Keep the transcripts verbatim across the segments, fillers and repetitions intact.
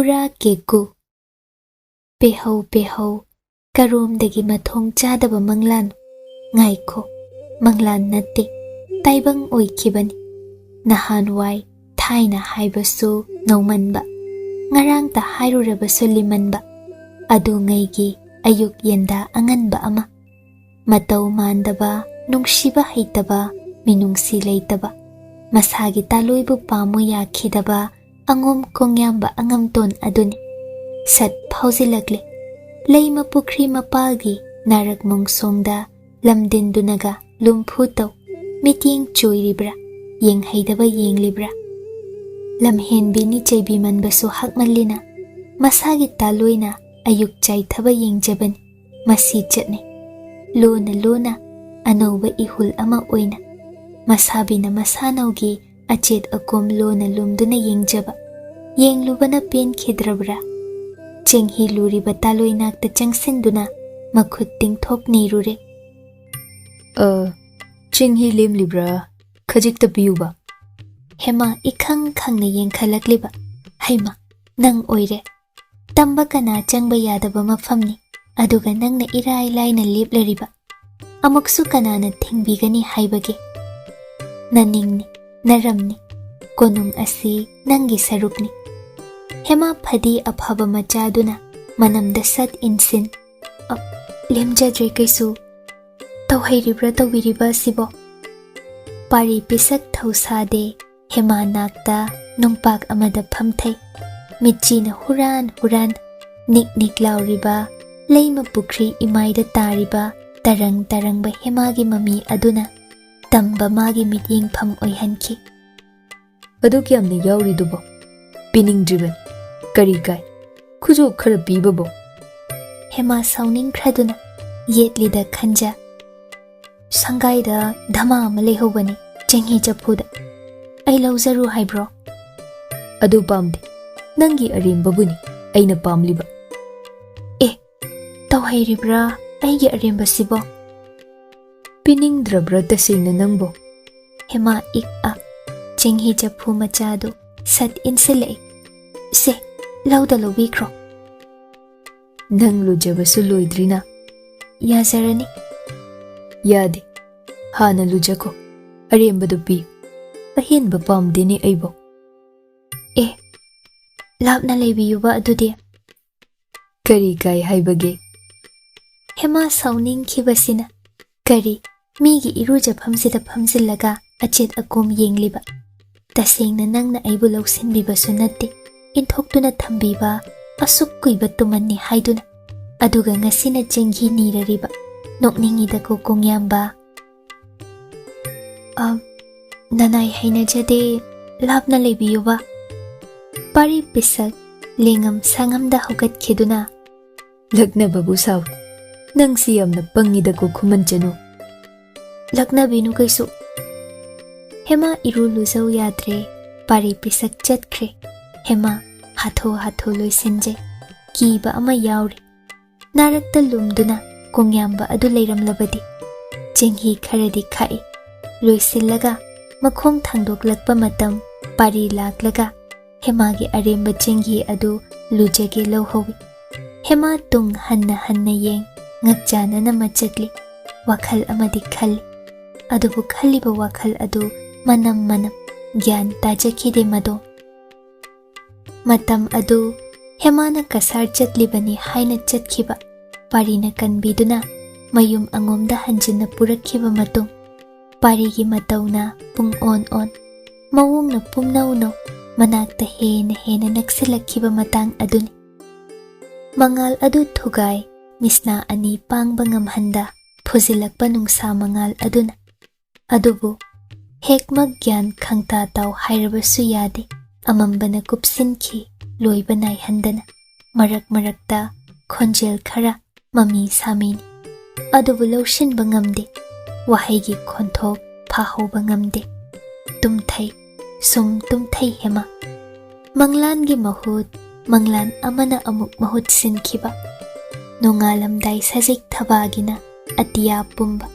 ꯔꯥ ꯀꯦꯀꯨ꯫ ꯄꯦꯍꯧ, ꯄꯦꯍꯧ, ꯀꯔꯣꯝꯗꯒꯤ ꯃꯊꯣꯡ ꯆꯥꯗꯕ ꯃꯪꯂꯥꯟ? ꯉꯥꯏꯈꯣ, ꯃꯪꯂꯥꯟ ꯅꯠꯇꯦ, ꯇꯥꯏꯕꯪ ꯑꯣꯏꯈꯤꯕꯅꯤ꯫ ꯅꯍꯥꯟꯋꯥꯏ ꯊꯥꯏꯅ ꯍꯥꯏꯕꯁꯨ ꯅꯧꯃꯟꯕ, ꯉꯔꯥꯡꯇ ꯍꯥꯏꯔꯨꯔꯕꯁꯨ ꯂꯤꯃꯟꯕ, ꯑꯗꯨꯉꯩꯒꯤ ꯑꯌꯨꯛ ꯌꯦꯟꯗꯥ ꯑꯉꯟꯕ ꯑꯃ꯫ ꯃꯇꯧ ꯃꯥꯟꯗꯕ, ꯅꯨꯡꯁꯤꯕ ꯍꯩꯇꯕ, ꯃꯤꯅꯨꯡꯁꯤ ꯂꯩꯇꯕ, ꯃꯁꯥꯒꯤ ꯇꯥꯂꯣꯏꯕꯨ ꯄꯥꯝꯃꯨ ꯌꯥꯈꯤꯗꯕ ꯑꯉꯣꯝ ꯀꯣꯡꯌꯥꯝꯕ ꯑꯉꯝꯇꯣꯟ ꯑꯗꯨꯅꯤ꯫ ꯁꯠ ꯐꯥꯎꯖꯤꯜꯂꯛꯂꯦ꯫ ꯂꯩꯃ ꯄꯨꯈ꯭ꯔꯤ ꯃꯄꯥꯜꯒꯤ ꯅꯥꯔꯛ ꯃꯣꯡꯁꯣꯡꯗ ꯂꯝꯗꯤꯟꯗꯨꯅꯒ ꯂꯨꯝꯐꯨ ꯇꯧ, ꯃꯤꯠꯌꯦꯡ ꯆꯣꯏꯔꯤꯕ꯭ꯔꯥ, ꯌꯦꯡꯍꯩꯗꯕ ꯌꯦꯡꯂꯤꯕ꯭ꯔꯥ? ꯂꯝꯍꯦꯟꯕꯤꯅꯤ ꯆꯩꯕꯤꯃꯟꯕꯁꯨ ꯍꯥꯛꯃꯜꯂꯤꯅ, ꯃꯁꯥꯒꯤ ꯇꯥꯂꯣꯏꯅ ꯑꯌꯨꯛ ꯆꯥꯏꯊꯕ ꯌꯦꯡꯖꯕꯅꯤ꯫ ꯃꯁꯤ ꯆꯠꯅꯩ꯫ ꯂꯣꯟꯅ ꯂꯣꯟꯅ ꯑꯅꯧꯕ ꯏꯍꯨꯜ ꯑꯃ ꯑꯣꯏꯅ ꯃꯁꯥꯕꯤꯅ ꯃꯁꯥꯅꯧꯒꯤ ꯑꯆꯦꯠ ꯑꯀꯣꯝ ꯂꯣꯟꯅ ꯂꯨꯝꯗꯨꯅ ꯌꯦꯡꯖꯕ꯫ ꯌꯦꯡꯂꯨꯕꯅ ꯄꯦꯟꯈꯤꯗ꯭ꯔꯕ꯭ꯔꯥ? ꯆꯦꯡꯍꯤ ꯂꯨꯔꯤꯕ ꯇꯥꯂꯣꯏ ꯅꯥꯛꯇ ꯆꯪꯁꯤꯟꯗꯨꯅ ꯃꯈꯨꯠ ꯇꯤꯡꯊꯣꯛ ꯅꯤꯔꯨꯔꯦ꯫ "ꯑ, ꯆꯦꯡꯍꯤ ꯂꯦꯝꯂꯤꯕ꯭ꯔꯥ? ꯈꯖꯤꯛꯇ ꯄꯤꯌꯨꯕ?" ꯍꯦꯃꯥ ꯏꯈꯪ ꯈꯪꯅ ꯌꯦꯡꯈꯠꯂꯛꯂꯤꯕ꯫ "ꯍꯩꯃꯥ, ꯅꯪ ꯑꯣꯏꯔꯦ꯫ ꯇꯝꯕ ꯀꯅꯥ ꯆꯪꯕ ꯌꯥꯗꯕ ꯃꯐꯝꯅꯤ, ꯑꯗꯨꯒ ꯅꯪꯅ ꯏꯔꯥꯏ ꯂꯥꯏꯅ ꯂꯦꯞꯂꯔꯤꯕ꯫ ꯑꯃꯨꯛꯁꯨ ꯀꯅꯥꯅ ꯊꯤꯡꯕꯤꯒꯅꯤ ꯍꯥꯏꯕꯒꯦ? ꯅꯅꯤꯡꯅꯤ, ꯅꯔꯝꯅꯤ, ꯀꯣꯅꯨꯡ ꯑꯁꯤ ꯅꯪꯒꯤ ꯁꯔꯨꯛꯅꯤ꯫" ꯍꯦꯃꯥ ꯐꯗꯤ ꯑꯐꯕ ꯃꯆꯥꯗꯨꯅ ꯃꯅꯝꯗ ꯁꯠ ꯏꯟꯁꯤꯟ, "ꯑ, ꯂꯦꯝꯖꯗ꯭ꯔꯦ ꯀꯩꯁꯨ꯫ ꯇꯧꯍꯩꯔꯤꯕ꯭ꯔꯥ ꯇꯧꯕꯤꯔꯤꯕ ꯑꯁꯤꯕꯣ?" ꯄꯥꯔꯤ ꯄꯤꯁꯛ ꯊꯧꯁꯥꯗꯦ, ꯍꯦꯃꯥ ꯅꯥꯛꯇ ꯅꯨꯡꯄꯥꯛ ꯑꯃꯗ ꯐꯝꯊꯩ꯫ ꯃꯤꯠꯆꯤꯅ ꯍꯨꯔꯥꯟ ꯍꯨꯔꯥꯟ ꯅꯤꯛ ꯅꯤꯛ ꯂꯥꯎꯔꯤꯕ ꯂꯩꯃ ꯄꯨꯈ꯭ꯔꯤ ꯏꯃꯥꯏꯗ ꯇꯥꯔꯤꯕ ꯇꯔꯪ ꯇꯔꯪꯕ ꯍꯦꯃꯥꯒꯤ ꯃꯃꯤ ꯑꯗꯨꯅ ꯇꯝꯕ ꯃꯥꯒꯤ ꯃꯤꯠꯌꯦꯡꯐꯝ ꯑꯣꯏꯍꯟꯈꯤ꯫ "ꯑꯗꯨꯛ ꯌꯥꯝꯅ ꯌꯥꯎꯔꯤꯗꯨꯕꯣ? ꯄꯤꯅꯤꯡꯗ꯭ꯔꯤꯕꯅꯤ꯫ ꯀꯔꯤ ꯀꯥꯏ? ꯈꯨꯖꯣꯞ ꯈꯔ ꯄꯤꯕꯕꯨ?" ꯍꯦꯃꯥ ꯁꯥꯎꯅꯤꯡꯈ꯭ꯔꯗꯨꯅ ꯌꯦꯠꯂꯤꯗ ꯈꯟꯖ, "ꯁꯪꯒꯥꯏꯗ ꯙꯃꯥ ꯑꯃ ꯂꯩꯍꯧꯕꯅꯤ, ꯆꯦꯡꯍꯤ ꯆꯐꯨꯗ꯫ ꯑꯩ ꯂꯧꯖꯔꯨ ꯍꯥꯏꯕ꯭ꯔꯣ?" "ꯑꯗꯨ ꯄꯥꯝꯗꯦ꯫ ꯅꯪꯒꯤ ꯑꯔꯦꯝꯕꯕꯨꯅꯤ ꯑꯩꯅ ꯄꯥꯝꯂꯤꯕ꯫" "ꯑꯦ, ꯇꯧꯍꯩꯔꯤꯕ꯭ꯔꯥ ꯑꯩꯒꯤ ꯑꯔꯦꯝꯕꯁꯤꯕꯣ?" "ꯄꯤꯅꯤꯡꯗ꯭ꯔꯕ꯭ꯔꯥ ꯇꯁꯦꯡꯅ ꯅꯪꯕꯣ?" ꯍꯦꯃꯥ ꯏꯛ ꯑ ꯆꯦꯡꯍꯤ ꯆꯐꯨ ꯃꯆꯥꯗꯨ ꯁꯠ ꯏꯟꯁꯤꯜꯂꯛꯏ꯫ "ꯁꯦ, ꯂꯧꯗ ꯂꯧꯕꯤꯈ꯭ꯔꯣ꯫ ꯅꯪ ꯂꯨꯖꯕꯁꯨ ꯂꯣꯏꯗ꯭ꯔꯤꯅ꯫ ꯌꯥꯖꯔꯅꯤ꯫ ꯌꯥꯗꯦ, ꯍꯥꯟꯅ ꯂꯨꯖꯈꯣ, ꯑꯔꯦꯝꯕꯗꯨ ꯄꯤꯌꯨ꯫ ꯑꯍꯦꯟꯕ ꯄꯥꯝꯗꯦꯅꯦ ꯑꯩꯕꯨ꯫ ꯑꯦ, ꯂꯥꯞꯅ ꯂꯩꯕꯤꯌꯨꯕ ꯑꯗꯨꯗꯤ꯫ ꯀꯔꯤ ꯀꯥꯏ ꯍꯥꯏꯕꯒꯦ? ꯍꯦꯃꯥ ꯁꯥꯎꯅꯤꯡꯈꯤꯕꯁꯤꯅ, ꯀꯔꯤ, ꯃꯤꯒꯤ ꯏꯔꯨꯖꯐꯝꯁꯤꯗ ꯐꯝꯖꯤꯜꯂꯒ ꯑꯆꯦꯠ ꯑꯀꯣꯝ ꯌꯦꯡꯂꯤꯕ? ꯇꯁꯦꯡꯅ ꯅꯪꯅ ꯑꯩꯕꯨ ꯂꯧꯁꯤꯟꯕꯤꯕꯁꯨ ꯅꯠꯇꯦ, ꯏꯟꯊꯣꯛꯇꯨꯅ ꯊꯝꯕꯤꯕ ꯑꯁꯨꯛ ꯀꯨꯏꯕ ꯇꯨꯃꯟꯅꯤ ꯍꯥꯏꯗꯨꯅ, ꯑꯗꯨꯒ ꯉꯁꯤꯅ ꯆꯦꯡꯍꯤ ꯅꯤꯔꯔꯤꯕ꯫ ꯅꯣꯛꯅꯤꯡꯉꯤꯗꯀꯣ ꯀꯣꯡꯌꯥꯝꯕ꯫ ꯑ, ꯅꯅꯥꯏ ꯍꯩꯅꯖꯗꯦ, ꯂꯥꯞꯅ ꯂꯩꯕꯤꯌꯨꯕ꯫ ꯄꯥꯔꯤ ꯄꯤꯁꯛ ꯂꯦꯡꯉꯝ ꯁꯥꯉꯝꯗ ꯍꯧꯒꯠꯈꯤꯗꯨꯅ, ꯂꯛꯅꯕꯕꯨ ꯁꯥꯎ, ꯅꯪꯁꯤ ꯌꯥꯝꯅ ꯄꯪꯉꯤꯗꯀꯣ ꯈꯨꯃꯟꯆꯅꯨ꯫ ꯂꯛꯅꯕꯤꯅꯨ ꯀꯩꯁꯨ꯫ ꯍꯦꯃꯥ ꯏꯔꯨ ꯂꯨꯖꯧ ꯌꯥꯗ꯭ꯔꯦ, ꯄꯥꯔꯤ ꯄꯤꯁꯛ ꯆꯠꯈ꯭ꯔꯦ꯫ ꯍꯦꯃꯥ ꯍꯥꯊꯨ ꯍꯥꯊꯨ ꯂꯣꯏꯁꯤꯟꯖꯩ꯫ ꯀꯤꯕ ꯑꯃ ꯌꯥꯎꯔꯤ꯫ ꯅꯥꯔꯛꯇ ꯂꯨꯝꯗꯨꯅ ꯀꯣꯡꯌꯥꯝꯕ ꯑꯗꯨ ꯂꯩꯔꯝꯂꯕꯗꯤ꯫ ꯆꯦꯡꯍꯤ ꯈꯔꯗꯤ ꯈꯥꯛꯏ꯫ ꯂꯣꯏꯁꯤꯜꯂꯒ ꯃꯈꯣꯡ ꯊꯥꯡꯗꯣꯛꯂꯛꯄ ꯃꯇꯝ ꯄꯥꯔꯤ ꯂꯥꯛꯂꯒ ꯍꯦꯃꯥꯒꯤ ꯑꯔꯦꯝꯕ ꯆꯦꯡꯍꯤ ꯑꯗꯨ ꯂꯨꯖꯒꯦ ꯂꯧꯍꯧꯏ꯫ ꯍꯦꯃꯥ ꯇꯨꯡ ꯍꯟꯅ ꯍꯟꯅ ꯌꯦꯡ, ꯉꯛꯆꯥꯅꯅ ꯃꯆꯠꯂꯤ꯫ ꯋꯥꯈꯜ ꯑꯃꯗꯤ ꯈꯜꯂꯤ꯫ ꯑꯗꯨꯕꯨ ꯈꯜꯂꯤꯕ ꯋꯥꯈꯜ ꯑꯗꯨ ꯃꯅꯝ ꯃꯅꯝ ꯒ꯭ꯌꯥꯟ ꯇꯥꯖꯈꯤꯗꯦ ꯃꯗꯣ꯫ ꯃꯇꯝ ꯑꯗꯨ ꯍꯦꯃꯥꯅ ꯀꯁꯥꯔ ꯆꯠꯂꯤꯕꯅꯤ ꯍꯥꯏꯅ ꯆꯠꯈꯤꯕ ꯄꯥꯔꯤꯅ ꯀꯟꯕꯤꯗꯨꯅ ꯃꯌꯨꯝ ꯑꯉꯣꯝꯗ ꯍꯟꯖꯤꯟꯅ ꯄꯨꯔꯛꯈꯤꯕ ꯃꯇꯨꯡ, ꯄꯥꯔꯤꯒꯤ ꯃꯇꯧꯅ ꯄꯨꯡ ꯑꯣꯟ ꯑꯣꯟ, ꯃꯑꯣꯡꯅ ꯄꯨꯝꯅꯧ ꯅꯧ, ꯃꯅꯥꯛꯇ ꯍꯦꯟꯅ ꯍꯦꯟꯅ ꯅꯛꯁꯤꯜꯂꯛꯈꯤꯕ ꯃꯇꯥꯡ ꯑꯗꯨꯅꯤ꯫ ꯃꯉꯥꯜ ꯑꯗꯨ ꯊꯨꯒꯥꯏ, ꯃꯤꯠꯁꯅꯥ ꯑꯅꯤ ꯄꯥꯡꯕ ꯉꯝꯍꯟꯗ ꯐꯨꯖꯤꯜꯂꯛꯄ ꯅꯨꯡꯁꯥ ꯃꯉꯥꯜ ꯑꯗꯨꯅ꯫ ꯑꯗꯨꯕꯨ ꯍꯦꯛꯃꯛ ꯒ꯭ꯌꯥꯟ ꯈꯪꯇꯥ ꯇꯥꯎ ꯍꯥꯏꯔꯕꯁꯨ ꯌꯥꯗꯦ, ꯑꯃꯝꯕꯅ ꯀꯨꯞꯁꯤꯟꯈꯤ, ꯂꯣꯏꯕ ꯅꯥꯏꯍꯟꯗꯅ꯫ ꯃꯔꯛ ꯃꯔꯛꯇ ꯈꯣꯟꯖꯦꯜ ꯈꯔ ꯃꯃꯤ ꯁꯥꯃꯤꯅꯤ꯫ ꯑꯗꯨꯕꯨ ꯂꯧꯁꯤꯟꯕ ꯉꯝꯗꯦ꯫ ꯋꯥꯍꯩꯒꯤ ꯈꯣꯟꯊꯣꯛ ꯐꯥꯍꯧꯕ ꯉꯝꯗꯦ꯫ ꯇꯨꯝꯊꯩ, ꯁꯨꯝ ꯇꯨꯝꯊꯩ ꯍꯦꯃꯥ꯫ ꯃꯪꯂꯥꯟꯒꯤ ꯃꯍꯨꯠ ꯃꯪꯂꯥꯟ ꯑꯃꯅ ꯑꯃꯨꯛ ꯃꯍꯨꯠ ꯁꯤꯟꯈꯤꯕ꯫ ꯅꯣꯡꯉꯥꯜꯂꯝꯗꯥꯏ ꯁꯖꯤꯛ ꯊꯕꯥꯒꯤꯅ ꯑꯇꯤꯌꯥ ꯄꯨꯝꯕ꯫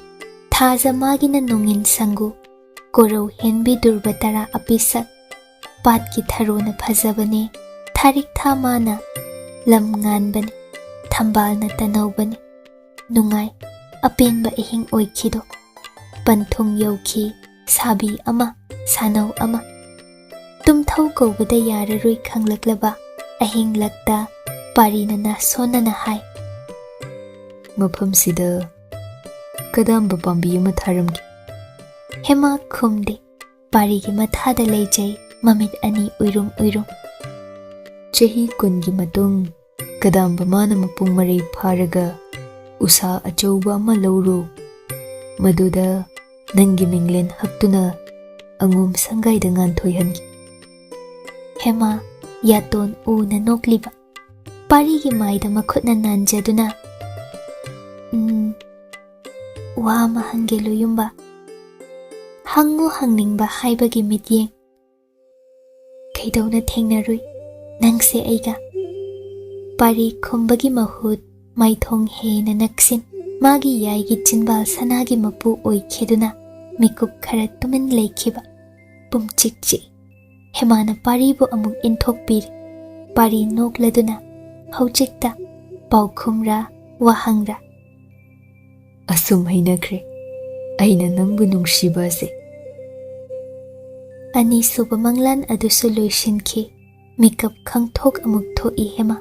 ꯊꯥꯖ ꯃꯥꯒꯤꯅ ꯅꯣꯡꯏꯟ ꯁꯪꯒꯨ꯫ ꯀꯣꯔꯧ ꯍꯦꯟꯕꯤ ꯗꯨꯔꯕ ꯇꯔꯥ ꯑꯄꯤꯁꯛ꯫ ꯄꯥꯠꯀꯤ ꯊꯔꯣꯅ ꯐꯖꯕꯅꯦ, ꯊꯥꯔꯤꯛ ꯊꯥ ꯃꯥꯅ ꯂꯝ ꯉꯥꯟꯕꯅꯤ, ꯊꯝꯕꯥꯜꯅ ꯇꯅꯧꯕꯅꯤ꯫ ꯅꯨꯡꯉꯥꯏ, ꯑꯄꯦꯟꯕ ꯑꯍꯤꯡ ꯑꯣꯏꯈꯤꯗꯣ꯫ ꯄꯟꯊꯨꯡ ꯌꯧꯈꯤ, ꯁꯥꯕꯤ ꯑꯃ, ꯁꯥꯅꯧ ꯑꯃ꯫ ꯇꯨꯝꯊꯧ ꯀꯧꯕꯗ ꯌꯥꯔꯔꯣꯏ ꯈꯪꯂꯛꯂꯕ ꯑꯍꯤꯡꯂꯛꯇ ꯄꯥꯔꯤꯅ ꯅꯥꯁꯣꯟꯅꯅ ꯍꯥꯏ, "ꯃꯐꯝꯁꯤꯗ ꯀꯗꯥꯝꯕ ꯄꯥꯝꯕꯤ ꯑꯃ ꯊꯥꯔꯝꯒꯦ?" ꯍꯦꯃꯥ ꯈꯨꯝꯗꯦ꯫ ꯄꯥꯔꯤꯒꯤ ꯃꯊꯥꯗ ꯂꯩꯖꯩ, ꯃꯃꯤꯠ ꯑꯅꯤ ꯎꯏꯔꯨꯝ ꯎꯏꯔꯨꯝ꯫ "ꯆꯍꯤ ꯀꯨꯟꯒꯤ ꯃꯇꯨꯡ ꯀꯗꯥꯝꯕ ꯃꯥꯅ ꯃꯄꯨꯡ ꯃꯔꯩ ꯐꯥꯔꯒ ꯎꯁꯥ ꯑꯆꯧꯕ ꯑꯃ ꯂꯧꯔꯨ꯫ ꯃꯗꯨꯗ ꯅꯪꯒꯤ ꯃꯤꯡꯂꯦꯟ ꯍꯛꯇꯨꯅ ꯑꯉꯣꯝ ꯁꯪꯒꯥꯏꯗ ꯉꯥꯟꯊꯣꯏꯍꯟꯒꯦ꯫" ꯍꯦꯃꯥ, ꯌꯥꯇꯣꯟ ꯎꯅ ꯅꯣꯛꯂꯤꯕ꯫ ꯄꯥꯔꯤꯒꯤ ꯃꯥꯏꯗ ꯃꯈꯨꯠꯅ ꯅꯥꯟꯖꯗꯨꯅ, "ꯎꯝ, ꯋꯥ ꯑꯃ ꯍꯪꯒꯦ ꯂꯣꯌꯨꯝꯕ꯫ ꯍꯪꯉꯨ ꯍꯪꯅꯤꯡꯕ ꯍꯥꯏꯕꯒꯤ ꯃꯤꯠꯌꯦꯡ꯫ ꯀꯩꯗꯧꯅ ꯊꯦꯡꯅꯔꯨꯏ ꯅꯪꯁꯦ ꯑꯩꯒ?" ꯄꯥꯔꯤ ꯈꯨꯝꯕꯒꯤ ꯃꯍꯨꯠ ꯃꯥꯏꯊꯣꯡ ꯍꯦꯟꯅ ꯅꯛꯁꯤꯟ, ꯃꯥꯒꯤ ꯌꯥꯏꯒꯤ ꯆꯤꯟꯕꯥꯜ ꯁꯅꯥꯒꯤ ꯃꯄꯨ ꯑꯣꯏꯈꯤꯗꯨꯅ ꯃꯤꯀꯨꯞ ꯈꯔ ꯇꯨꯃꯤꯟ ꯂꯩꯈꯤꯕ꯫ ꯄꯨꯝꯆꯤꯛ ꯆꯤꯛꯏ꯫ ꯍꯦꯃꯥꯅ ꯄꯥꯔꯤꯕꯨ ꯑꯃꯨꯛ ꯏꯟꯊꯣꯛꯄꯤꯔꯦ꯫ ꯄꯥꯔꯤ ꯅꯣꯛꯂꯗꯨꯅ, "ꯍꯧꯖꯤꯛꯇ ꯄꯥꯎꯈꯨꯝꯔꯥ ꯋꯥꯍꯪꯔꯥ?" "ꯑꯁꯨꯝ ꯍꯩꯅꯈ꯭ꯔꯦ ꯑꯩꯅ ꯅꯪꯕꯨ ꯅꯨꯡꯁꯤꯕ ꯑꯁꯦ꯫" ꯑꯅꯤꯁꯨꯕ ꯃꯪꯂꯥꯟ ꯑꯗꯨꯁꯨ ꯂꯣꯏꯁꯤꯟꯈꯤ꯫ ꯃꯤꯀꯞ ꯈꯪꯊꯣꯛ ꯑꯃꯨꯛ ꯊꯣꯛꯏ ꯍꯦꯃꯥ꯫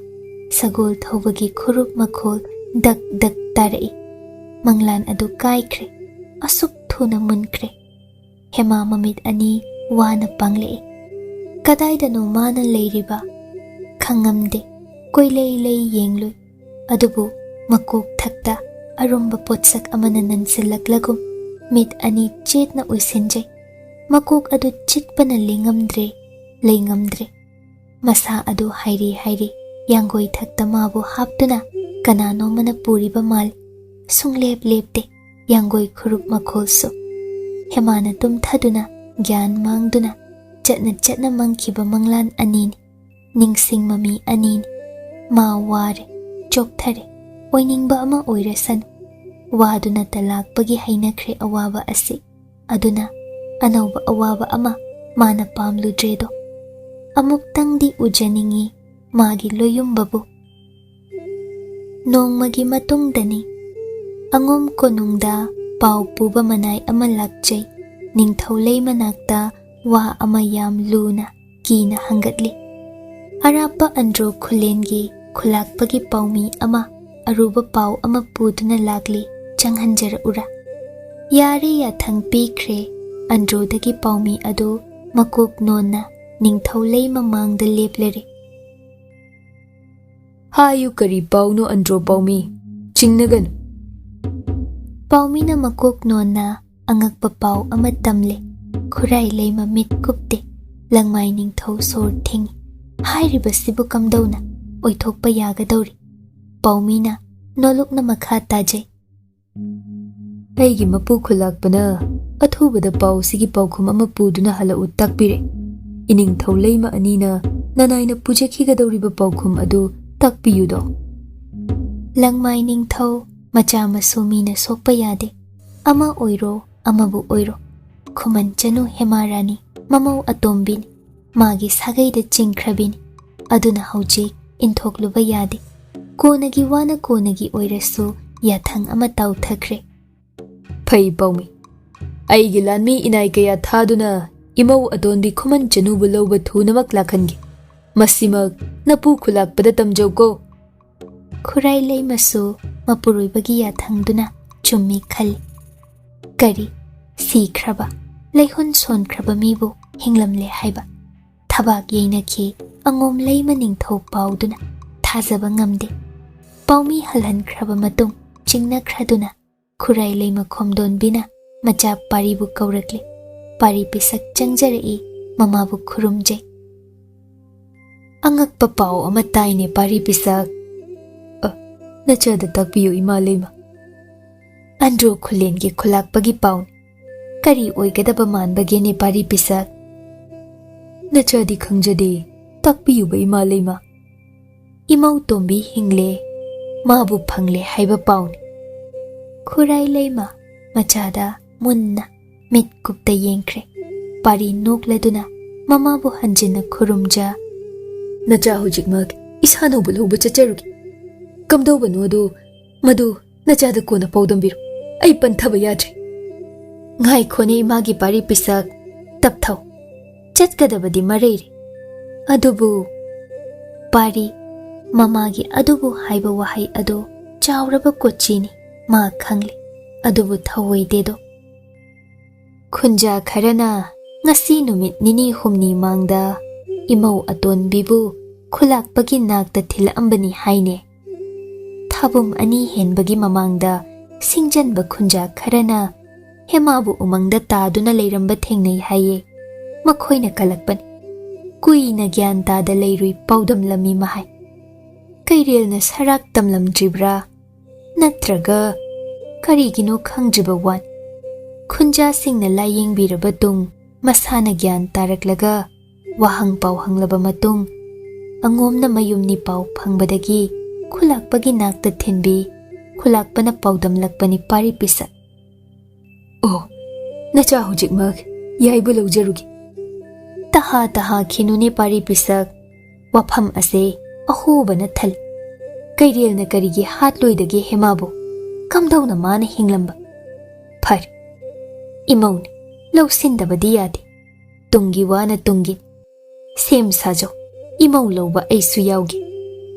ꯁꯒꯣꯜ ꯊꯧꯕꯒꯤ ꯈꯨꯔꯨꯞ ꯃꯈꯣꯜ ꯗꯛ ꯗꯛ ꯇꯥꯔꯛꯏ꯫ ꯃꯪꯂꯥꯟ ꯑꯗꯨ ꯀꯥꯏꯈ꯭ꯔꯦ꯫ ꯑꯁꯨꯛ ꯊꯨꯅ ꯃꯨꯟꯈ꯭ꯔꯦ꯫ ꯍꯦꯃꯥ ꯃꯃꯤꯠ ꯑꯅꯤ ꯋꯥꯅ ꯄꯥꯡꯂꯛꯏ꯫ ꯀꯗꯥꯏꯗꯅꯣ ꯃꯥꯅ ꯂꯩꯔꯤꯕ? ꯈꯪꯉꯝꯗꯦ꯫ ꯀꯣꯏꯂꯩ ꯂꯩ ꯌꯦꯡꯂꯨꯏ꯫ ꯑꯗꯨꯕꯨ ꯃꯀꯣꯛ ꯊꯛꯇ ꯑꯔꯨꯝꯕ ꯄꯣꯠꯁꯛ ꯑꯃꯅ ꯅꯟꯁꯤꯜꯂꯛꯂꯒꯨꯝ ꯃꯤꯠ ꯑꯅꯤ ꯆꯦꯠꯅ ꯎꯏꯁꯤꯟꯖꯩ꯫ ꯃꯀꯣꯛ ꯑꯗꯨ ꯆꯤꯛꯄꯅ ꯂꯦꯡꯉꯝꯗ꯭ꯔꯦ, ꯂꯩꯉꯝꯗ꯭ꯔꯦ꯫ ꯃꯁꯥ ꯑꯗꯨ ꯍꯥꯏꯔꯤ ꯍꯥꯏꯔꯤ ꯌꯥꯡꯒꯣꯏ ꯊꯛꯇ ꯃꯥꯕꯨ ꯍꯥꯞꯇꯨꯅ ꯀꯅꯥꯅꯣꯃꯅ ꯄꯨꯔꯤꯕ ꯃꯥꯜꯂꯤ꯫ ꯁꯨꯡꯂꯦꯞ ꯂꯦꯞꯇꯦ ꯌꯥꯡꯒꯣꯏ ꯈꯨꯔꯨꯞ ꯃꯈꯣꯜꯁꯨ꯫ ꯍꯦꯃꯥꯅ ꯇꯨꯝꯊꯗꯨꯅ ꯒ꯭ꯌꯥꯟ ꯃꯥꯡꯗꯨꯅ ꯆꯠꯅ ꯆꯠꯅ ꯃꯪꯈꯤꯕ ꯃꯪꯂꯥꯟ ꯑꯅꯤꯅꯤ꯫ ꯅꯤꯡꯁꯤꯡ ꯃꯃꯤ ꯑꯅꯤꯅꯤ꯫ ꯃꯥ ꯋꯥꯔꯦ, ꯆꯣꯛꯊꯔꯦ, ꯑꯣꯏꯅꯤꯡꯕ ꯑꯃ ꯑꯣꯏꯔꯁꯅꯨ꯫ ꯋꯥꯗꯨꯅꯇ ꯂꯥꯛꯄꯒꯤ ꯍꯩꯅꯈ꯭ꯔꯦ ꯑꯋꯥꯕ ꯑꯁꯤ꯫ ꯑꯗꯨꯅ ꯑꯅꯧꯕ ꯑꯋꯥꯕ ꯑꯃ ꯃꯥꯅ ꯄꯥꯝꯂꯨꯗ꯭ꯔꯦꯗꯣ꯫ ꯑꯃꯨꯛꯇꯪꯗꯤ ꯎꯖꯅꯤꯡꯏ ꯃꯥꯒꯤ ꯂꯣꯌꯨꯝꯕꯕꯨ꯫ ꯅꯣꯡꯃꯒꯤ ꯃꯇꯨꯡꯗꯅꯤ꯫ ꯑꯉꯣꯝ ꯀꯣꯅꯨꯡꯗ ꯄꯥꯎ ꯄꯨꯕ ꯃꯅꯥꯏ ꯑꯃ ꯂꯥꯛꯆꯩ꯫ ꯅꯤꯡꯊꯧ ꯂꯩꯃ ꯅꯥꯛꯇ ꯋꯥ ꯑꯃ ꯌꯥꯝ ꯂꯨꯅ ꯀꯤꯅ ꯍꯪꯒꯠꯂꯤ꯫ ꯑꯔꯥꯞꯄ ꯑꯟꯗ꯭ꯔꯣ ꯈꯨꯂꯦꯟꯒꯤ ꯈꯨꯂꯥꯛꯄꯒꯤ ꯄꯥꯎꯃꯤ ꯑꯃ ꯑꯔꯨꯕ ꯄꯥꯎ ꯑꯃ ꯄꯨꯗꯨꯅ ꯂꯥꯛꯂꯤ, ꯆꯪꯍꯟꯖꯔꯛꯎꯔꯥ? ꯌꯥꯔꯦ, ꯌꯥꯊꯪ ꯄꯤꯈ꯭ꯔꯦ꯫ ꯑꯟꯗ꯭ꯔꯣꯗꯒꯤ ꯄꯥꯎꯃꯤ ꯑꯗꯨ ꯃꯀꯣꯛ ꯅꯣꯟꯅ ꯅꯤꯡꯊꯧ ꯂꯩꯃ ꯃꯥꯡꯗ ꯂꯦꯞꯂꯔꯦ꯫ ꯍꯥꯏꯌꯨ, ꯀꯔꯤ ꯄꯥꯎꯅꯣ ꯑꯟꯗ꯭ꯔꯣ ꯄꯥꯎꯃꯤ? ꯆꯤꯡꯅꯒꯅꯨ꯫ ꯄꯥꯎꯃꯤꯅ ꯃꯀꯣꯛ ꯅꯣꯟꯅ ꯑꯉꯛꯄ ꯄꯥꯎ ꯑꯃ ꯇꯝꯂꯦ꯫ ꯈꯨꯔꯥꯏ ꯂꯩꯃ ꯃꯤꯠ ꯀꯨꯞꯇꯦ꯫ ꯂꯪꯃꯥꯏ ꯅꯤꯡꯊꯧ ꯁꯣꯔ ꯊꯤꯡꯏ꯫ ꯍꯥꯏꯔꯤꯕꯁꯤꯕꯨ ꯀꯝꯗꯧꯅ ꯑꯣꯏꯊꯣꯛꯄ ꯌꯥꯒꯗꯧꯔꯤ? ꯄꯥꯎꯃꯤꯅ ꯅꯣꯂꯨꯛꯅ ꯃꯈꯥ ꯇꯥꯖꯩ꯫ ꯑꯩꯒꯤ ꯃꯄꯨ ꯈꯨꯂꯥꯛꯄꯅ ꯑꯊꯨꯕꯗ ꯄꯥꯎꯁꯤꯒꯤ ꯄꯥꯎꯈꯨꯝ ꯑꯃ ꯄꯨꯗꯨꯅ ꯍꯜꯂꯛꯎ ꯇꯥꯛꯄꯤꯔꯦ꯫ ꯏꯅꯤꯡꯊꯧ ꯂꯩꯃ ꯑꯅꯤꯅ ꯅꯅꯥꯏꯅ ꯄꯨꯖꯈꯤꯒꯗꯧꯔꯤꯕ ꯄꯥꯎꯈꯨꯝ ꯑꯗꯨ ꯇꯥꯛꯄꯤꯌꯨꯗꯣ꯫ ꯂꯪꯃꯥꯏ ꯅꯤꯡꯊꯧ, ꯃꯆꯥ ꯃꯁꯨ ꯃꯤꯅ ꯁꯣꯛꯄ ꯌꯥꯗꯦ꯫ ꯑꯃ ꯑꯣꯏꯔꯣ, ꯑꯃꯕꯨ ꯑꯣꯏꯔꯣ, ꯈꯨꯃꯟ ꯆꯅꯨ ꯍꯦꯃꯥ ꯔꯥꯅꯤ ꯃꯃꯧ ꯑꯇꯣꯝꯕꯤꯅꯤ꯫ ꯃꯥꯒꯤ ꯁꯥꯒꯩꯗ ꯆꯤꯡꯈ꯭ꯔꯕꯤꯅꯤ꯫ ꯑꯗꯨꯅ ꯍꯧꯖꯤꯛ ꯏꯟꯊꯣꯛꯂꯨꯕ ꯌꯥꯗꯦ꯫ ꯀꯣꯟꯅꯒꯤ ꯋꯥꯅ ꯀꯣꯟꯅꯒꯤ ꯑꯣꯏꯔꯁꯨ ꯌꯥꯊꯪ ꯑꯃ ꯇꯥꯎꯊꯈ꯭ꯔꯦ꯫ ꯐꯩ ꯄꯥꯎꯃꯤ, ꯑꯩꯒꯤ ꯂꯥꯟꯃꯤ ꯏꯅꯥꯏ ꯀꯌꯥ ꯊꯥꯗꯨꯅ ꯏꯃꯧ ꯑꯇꯣꯟꯕꯤ ꯈꯨꯃꯟ ꯆꯅꯨꯕꯨ ꯂꯧꯕ ꯊꯨꯅꯃꯛ ꯂꯥꯛꯍꯟꯒꯦ꯫ ꯃꯁꯤꯃꯛ ꯅꯄꯨ ꯈꯨꯂꯥꯛꯄꯗ ꯇꯝꯖꯧꯀꯣ꯫ ꯈꯨꯔꯥꯏ ꯂꯩꯃꯁꯨ ꯃꯄꯨꯔꯣꯏꯕꯒꯤ ꯌꯥꯊꯪꯗꯨꯅ ꯆꯨꯝꯃꯤ ꯈꯜꯂꯤ꯫ ꯀꯔꯤ, ꯁꯤꯈ꯭ꯔꯕ, ꯂꯩꯍꯨꯟ ꯁꯣꯟꯈ꯭ꯔꯕ ꯃꯤꯕꯨ ꯍꯤꯡꯂꯝꯂꯦ ꯍꯥꯏꯕ? ꯊꯕꯥꯛ ꯌꯩꯅꯈꯤ ꯑꯉꯣꯝ ꯂꯩꯃ ꯅꯤꯡꯊꯧ ꯄꯥꯎꯗꯨꯅ꯫ ꯊꯥꯖꯕ ꯉꯝꯗꯦ꯫ ꯄꯥꯎꯃꯤ ꯍꯜꯍꯟꯈ꯭ꯔꯕ ꯃꯇꯨꯡ ꯆꯤꯡꯅꯈ꯭ꯔꯗꯨꯅ ꯈꯨꯔꯥꯏ ꯂꯩꯃ ꯈꯣꯝꯗꯣꯟꯕꯤꯅ ꯃꯆꯥ ꯄꯥꯔꯤꯕꯨ ꯀꯧꯔꯛꯂꯤ꯫ ꯄꯥꯔꯤ ꯄꯤꯁꯛ ꯆꯪꯖꯔꯛꯏ, ꯃꯃꯥꯕꯨ ꯈꯨꯔꯨꯝꯖꯩ꯫ ꯑꯉꯛꯄ ꯄꯥꯎ ꯑꯃ ꯇꯥꯏꯅꯦ ꯄꯥꯔꯤ ꯄꯤꯁꯛ꯫ ꯑ, ꯅꯆꯥꯗ ꯇꯥꯛꯄꯤꯌꯨ ꯏꯃꯥ ꯂꯩꯃ꯫ ꯑꯟꯗ꯭ꯔꯣ ꯈꯨꯂꯦꯟꯒꯤ ꯈꯨꯂꯥꯛꯄꯒꯤ ꯄꯥꯎꯅꯤ꯫ ꯀꯔꯤ ꯑꯣꯏꯒꯗꯕ ꯃꯥꯟꯕꯒꯦꯅꯦ ꯄꯥꯔꯤ ꯄꯤꯁꯛ? ꯅꯆꯥꯗꯤ ꯈꯪꯖꯗꯦ, ꯇꯥꯛꯄꯤꯌꯨꯕ ꯏꯃꯥ ꯂꯩꯃ꯫ ꯏꯃꯧ ꯇꯣꯝꯕꯤ ꯍꯤꯡꯂꯦ, ꯃꯥꯕꯨ ꯐꯪꯂꯦ ꯍꯥꯏꯕ ꯄꯥꯎꯅꯤ꯫ ꯈꯨꯔꯥꯏ ꯂꯩꯃ ꯃꯆꯥꯗ ꯃꯨꯟꯅ ꯃꯤꯠ ꯀꯨꯞꯇ ꯌꯦꯡꯈ꯭ꯔꯦ꯫ ꯄꯥꯔꯤ ꯅꯣꯛꯂꯗꯨꯅ ꯃꯃꯥꯕꯨ ꯍꯟꯖꯤꯟꯅ ꯈꯨꯔꯨꯝꯖ "ꯅꯆꯥ ꯍꯧꯖꯤꯛꯃꯛ ꯏꯁꯥꯅꯧꯕ ꯂꯧꯕ ꯆꯠꯆꯔꯨꯒꯦ꯫ ꯀꯝꯗꯧꯕꯅꯣ ꯑꯗꯨ, ꯃꯗꯨ ꯅꯆꯥꯗ ꯀꯣꯟꯅ ꯄꯥꯎꯗꯝꯕꯤꯔꯣ꯫ ꯑꯩ ꯄꯟꯊꯕ ꯌꯥꯗ꯭ꯔꯦ꯫" "ꯉꯥꯏꯈꯣꯅꯦ ꯏꯃꯥꯒꯤ ꯄꯥꯔꯤ ꯄꯤꯁꯛ, ꯇꯞꯊꯧ꯫ ꯆꯠꯀꯗꯕꯗꯤ ꯃꯔꯩꯔꯦ꯫ ꯑꯗꯨꯕꯨ" ꯄꯥꯔꯤ ꯃꯃꯥꯒꯤ "ꯑꯗꯨꯕꯨ" ꯍꯥꯏꯕ ꯋꯥꯍꯩ ꯑꯗꯨ ꯆꯥꯎꯔꯕ ꯀꯣꯆꯤꯅꯤ, ꯃꯥ ꯈꯪꯂꯦ꯫ ꯑꯗꯨꯕꯨ ꯊꯧꯑꯣꯏꯗꯦꯗꯣ꯫ ꯈꯨꯟꯖꯥ ꯈꯔꯅ ꯉꯁꯤ ꯅꯨꯃꯤꯠ ꯅꯤꯅꯤ ꯍꯨꯝꯅꯤ ꯃꯥꯡꯗ ꯏꯃꯧ ꯑꯇꯣꯟꯕꯤꯕꯨ ꯈꯨꯂꯥꯛꯄꯒꯤ ꯅꯥꯛꯇ ꯊꯤꯜꯂꯛꯑꯝꯕꯅꯤ ꯍꯥꯏꯅꯦ꯫ ꯊꯥꯕꯨꯝ ꯑꯅꯤ ꯍꯦꯟꯕꯒꯤ ꯃꯃꯥꯡꯗ ꯁꯤꯡꯖꯟꯕ ꯈꯨꯟꯖꯥ ꯈꯔꯅ ꯍꯦꯃꯥꯕꯨ ꯎꯃꯪꯗ ꯇꯥꯗꯨꯅ ꯂꯩꯔꯝꯕ ꯊꯦꯡꯅꯩ ꯍꯥꯏꯌꯦ꯫ ꯃꯈꯣꯏꯅ ꯀꯜꯂꯛꯄꯅꯤ꯫ ꯀꯨꯏꯅ ꯒ꯭ꯌꯥꯟ ꯇꯥꯗ ꯂꯩꯔꯨꯏ ꯄꯥꯎꯗꯝꯂꯝꯃꯤ ꯃꯍꯥꯏ꯫ ꯀꯩꯔꯦꯜꯅ ꯁꯔꯥꯛ ꯇꯝꯂꯝꯗ꯭ꯔꯤꯕ꯭ꯔꯥ? ꯅꯠꯇ꯭ꯔꯒ ꯀꯔꯤꯒꯤꯅꯣ ꯈꯪꯗ꯭ꯔꯤꯕ ꯋꯥꯅꯤ꯫ ꯈꯨꯟꯖꯥꯁꯤꯡꯅ ꯂꯥꯌꯦꯡꯕꯤꯔꯕ ꯇꯨꯡ ꯃꯁꯥꯅ ꯒ꯭ꯌꯥꯟ ꯇꯥꯔꯛꯂꯒ ꯋꯥꯍꯪ ꯄꯥꯎ ꯍꯪꯂꯕ ꯃꯇꯨꯡ ꯑꯉꯣꯝꯅ ꯃꯌꯨꯝꯅꯤ ꯄꯥꯎ ꯐꯪꯕꯗꯒꯤ ꯈꯨꯂꯥꯛꯄꯒꯤ ꯅꯥꯛꯇ ꯊꯤꯟꯕꯤ꯫ ꯈꯨꯂꯥꯛꯄꯅ ꯄꯥꯎꯗꯝꯂꯛꯄꯅꯤ ꯄꯥꯔꯤ ꯄꯤꯁꯛ꯫ "ꯑꯣ, ꯅꯆꯥ ꯍꯧꯖꯤꯛꯃꯛ ꯌꯥꯏꯕ ꯂꯧꯖꯔꯨꯒꯦ꯫" "ꯇꯍꯥ ꯇꯍꯥ ꯈꯤꯅꯨꯅꯦ ꯄꯥꯔꯤ ꯄꯤꯁꯛ, ꯋꯥꯐꯝ ꯑꯁꯦ ꯑꯍꯣꯕꯅ ꯊꯜꯂꯤ꯫ ꯀꯩꯔꯦꯜꯅ ꯀꯔꯤꯒꯤ ꯍꯥꯠꯂꯣꯏꯗꯒꯦ ꯍꯦꯃꯥꯕꯨ? ꯀꯝꯗꯧꯅ ꯃꯥꯅ ꯍꯤꯡꯂꯝꯕ? ꯐꯔꯦ, ꯏꯃꯧꯅꯤ, ꯂꯧꯁꯤꯟꯗꯕꯗꯤ ꯌꯥꯗꯦ꯫ ꯇꯨꯡꯒꯤ ꯋꯥꯅ ꯇꯨꯡꯒꯤ꯫ ꯁꯦꯝ ꯁꯥꯖꯧ, ꯏꯃꯧ ꯂꯧꯕ ꯑꯩꯁꯨ ꯌꯥꯎꯒꯦ꯫"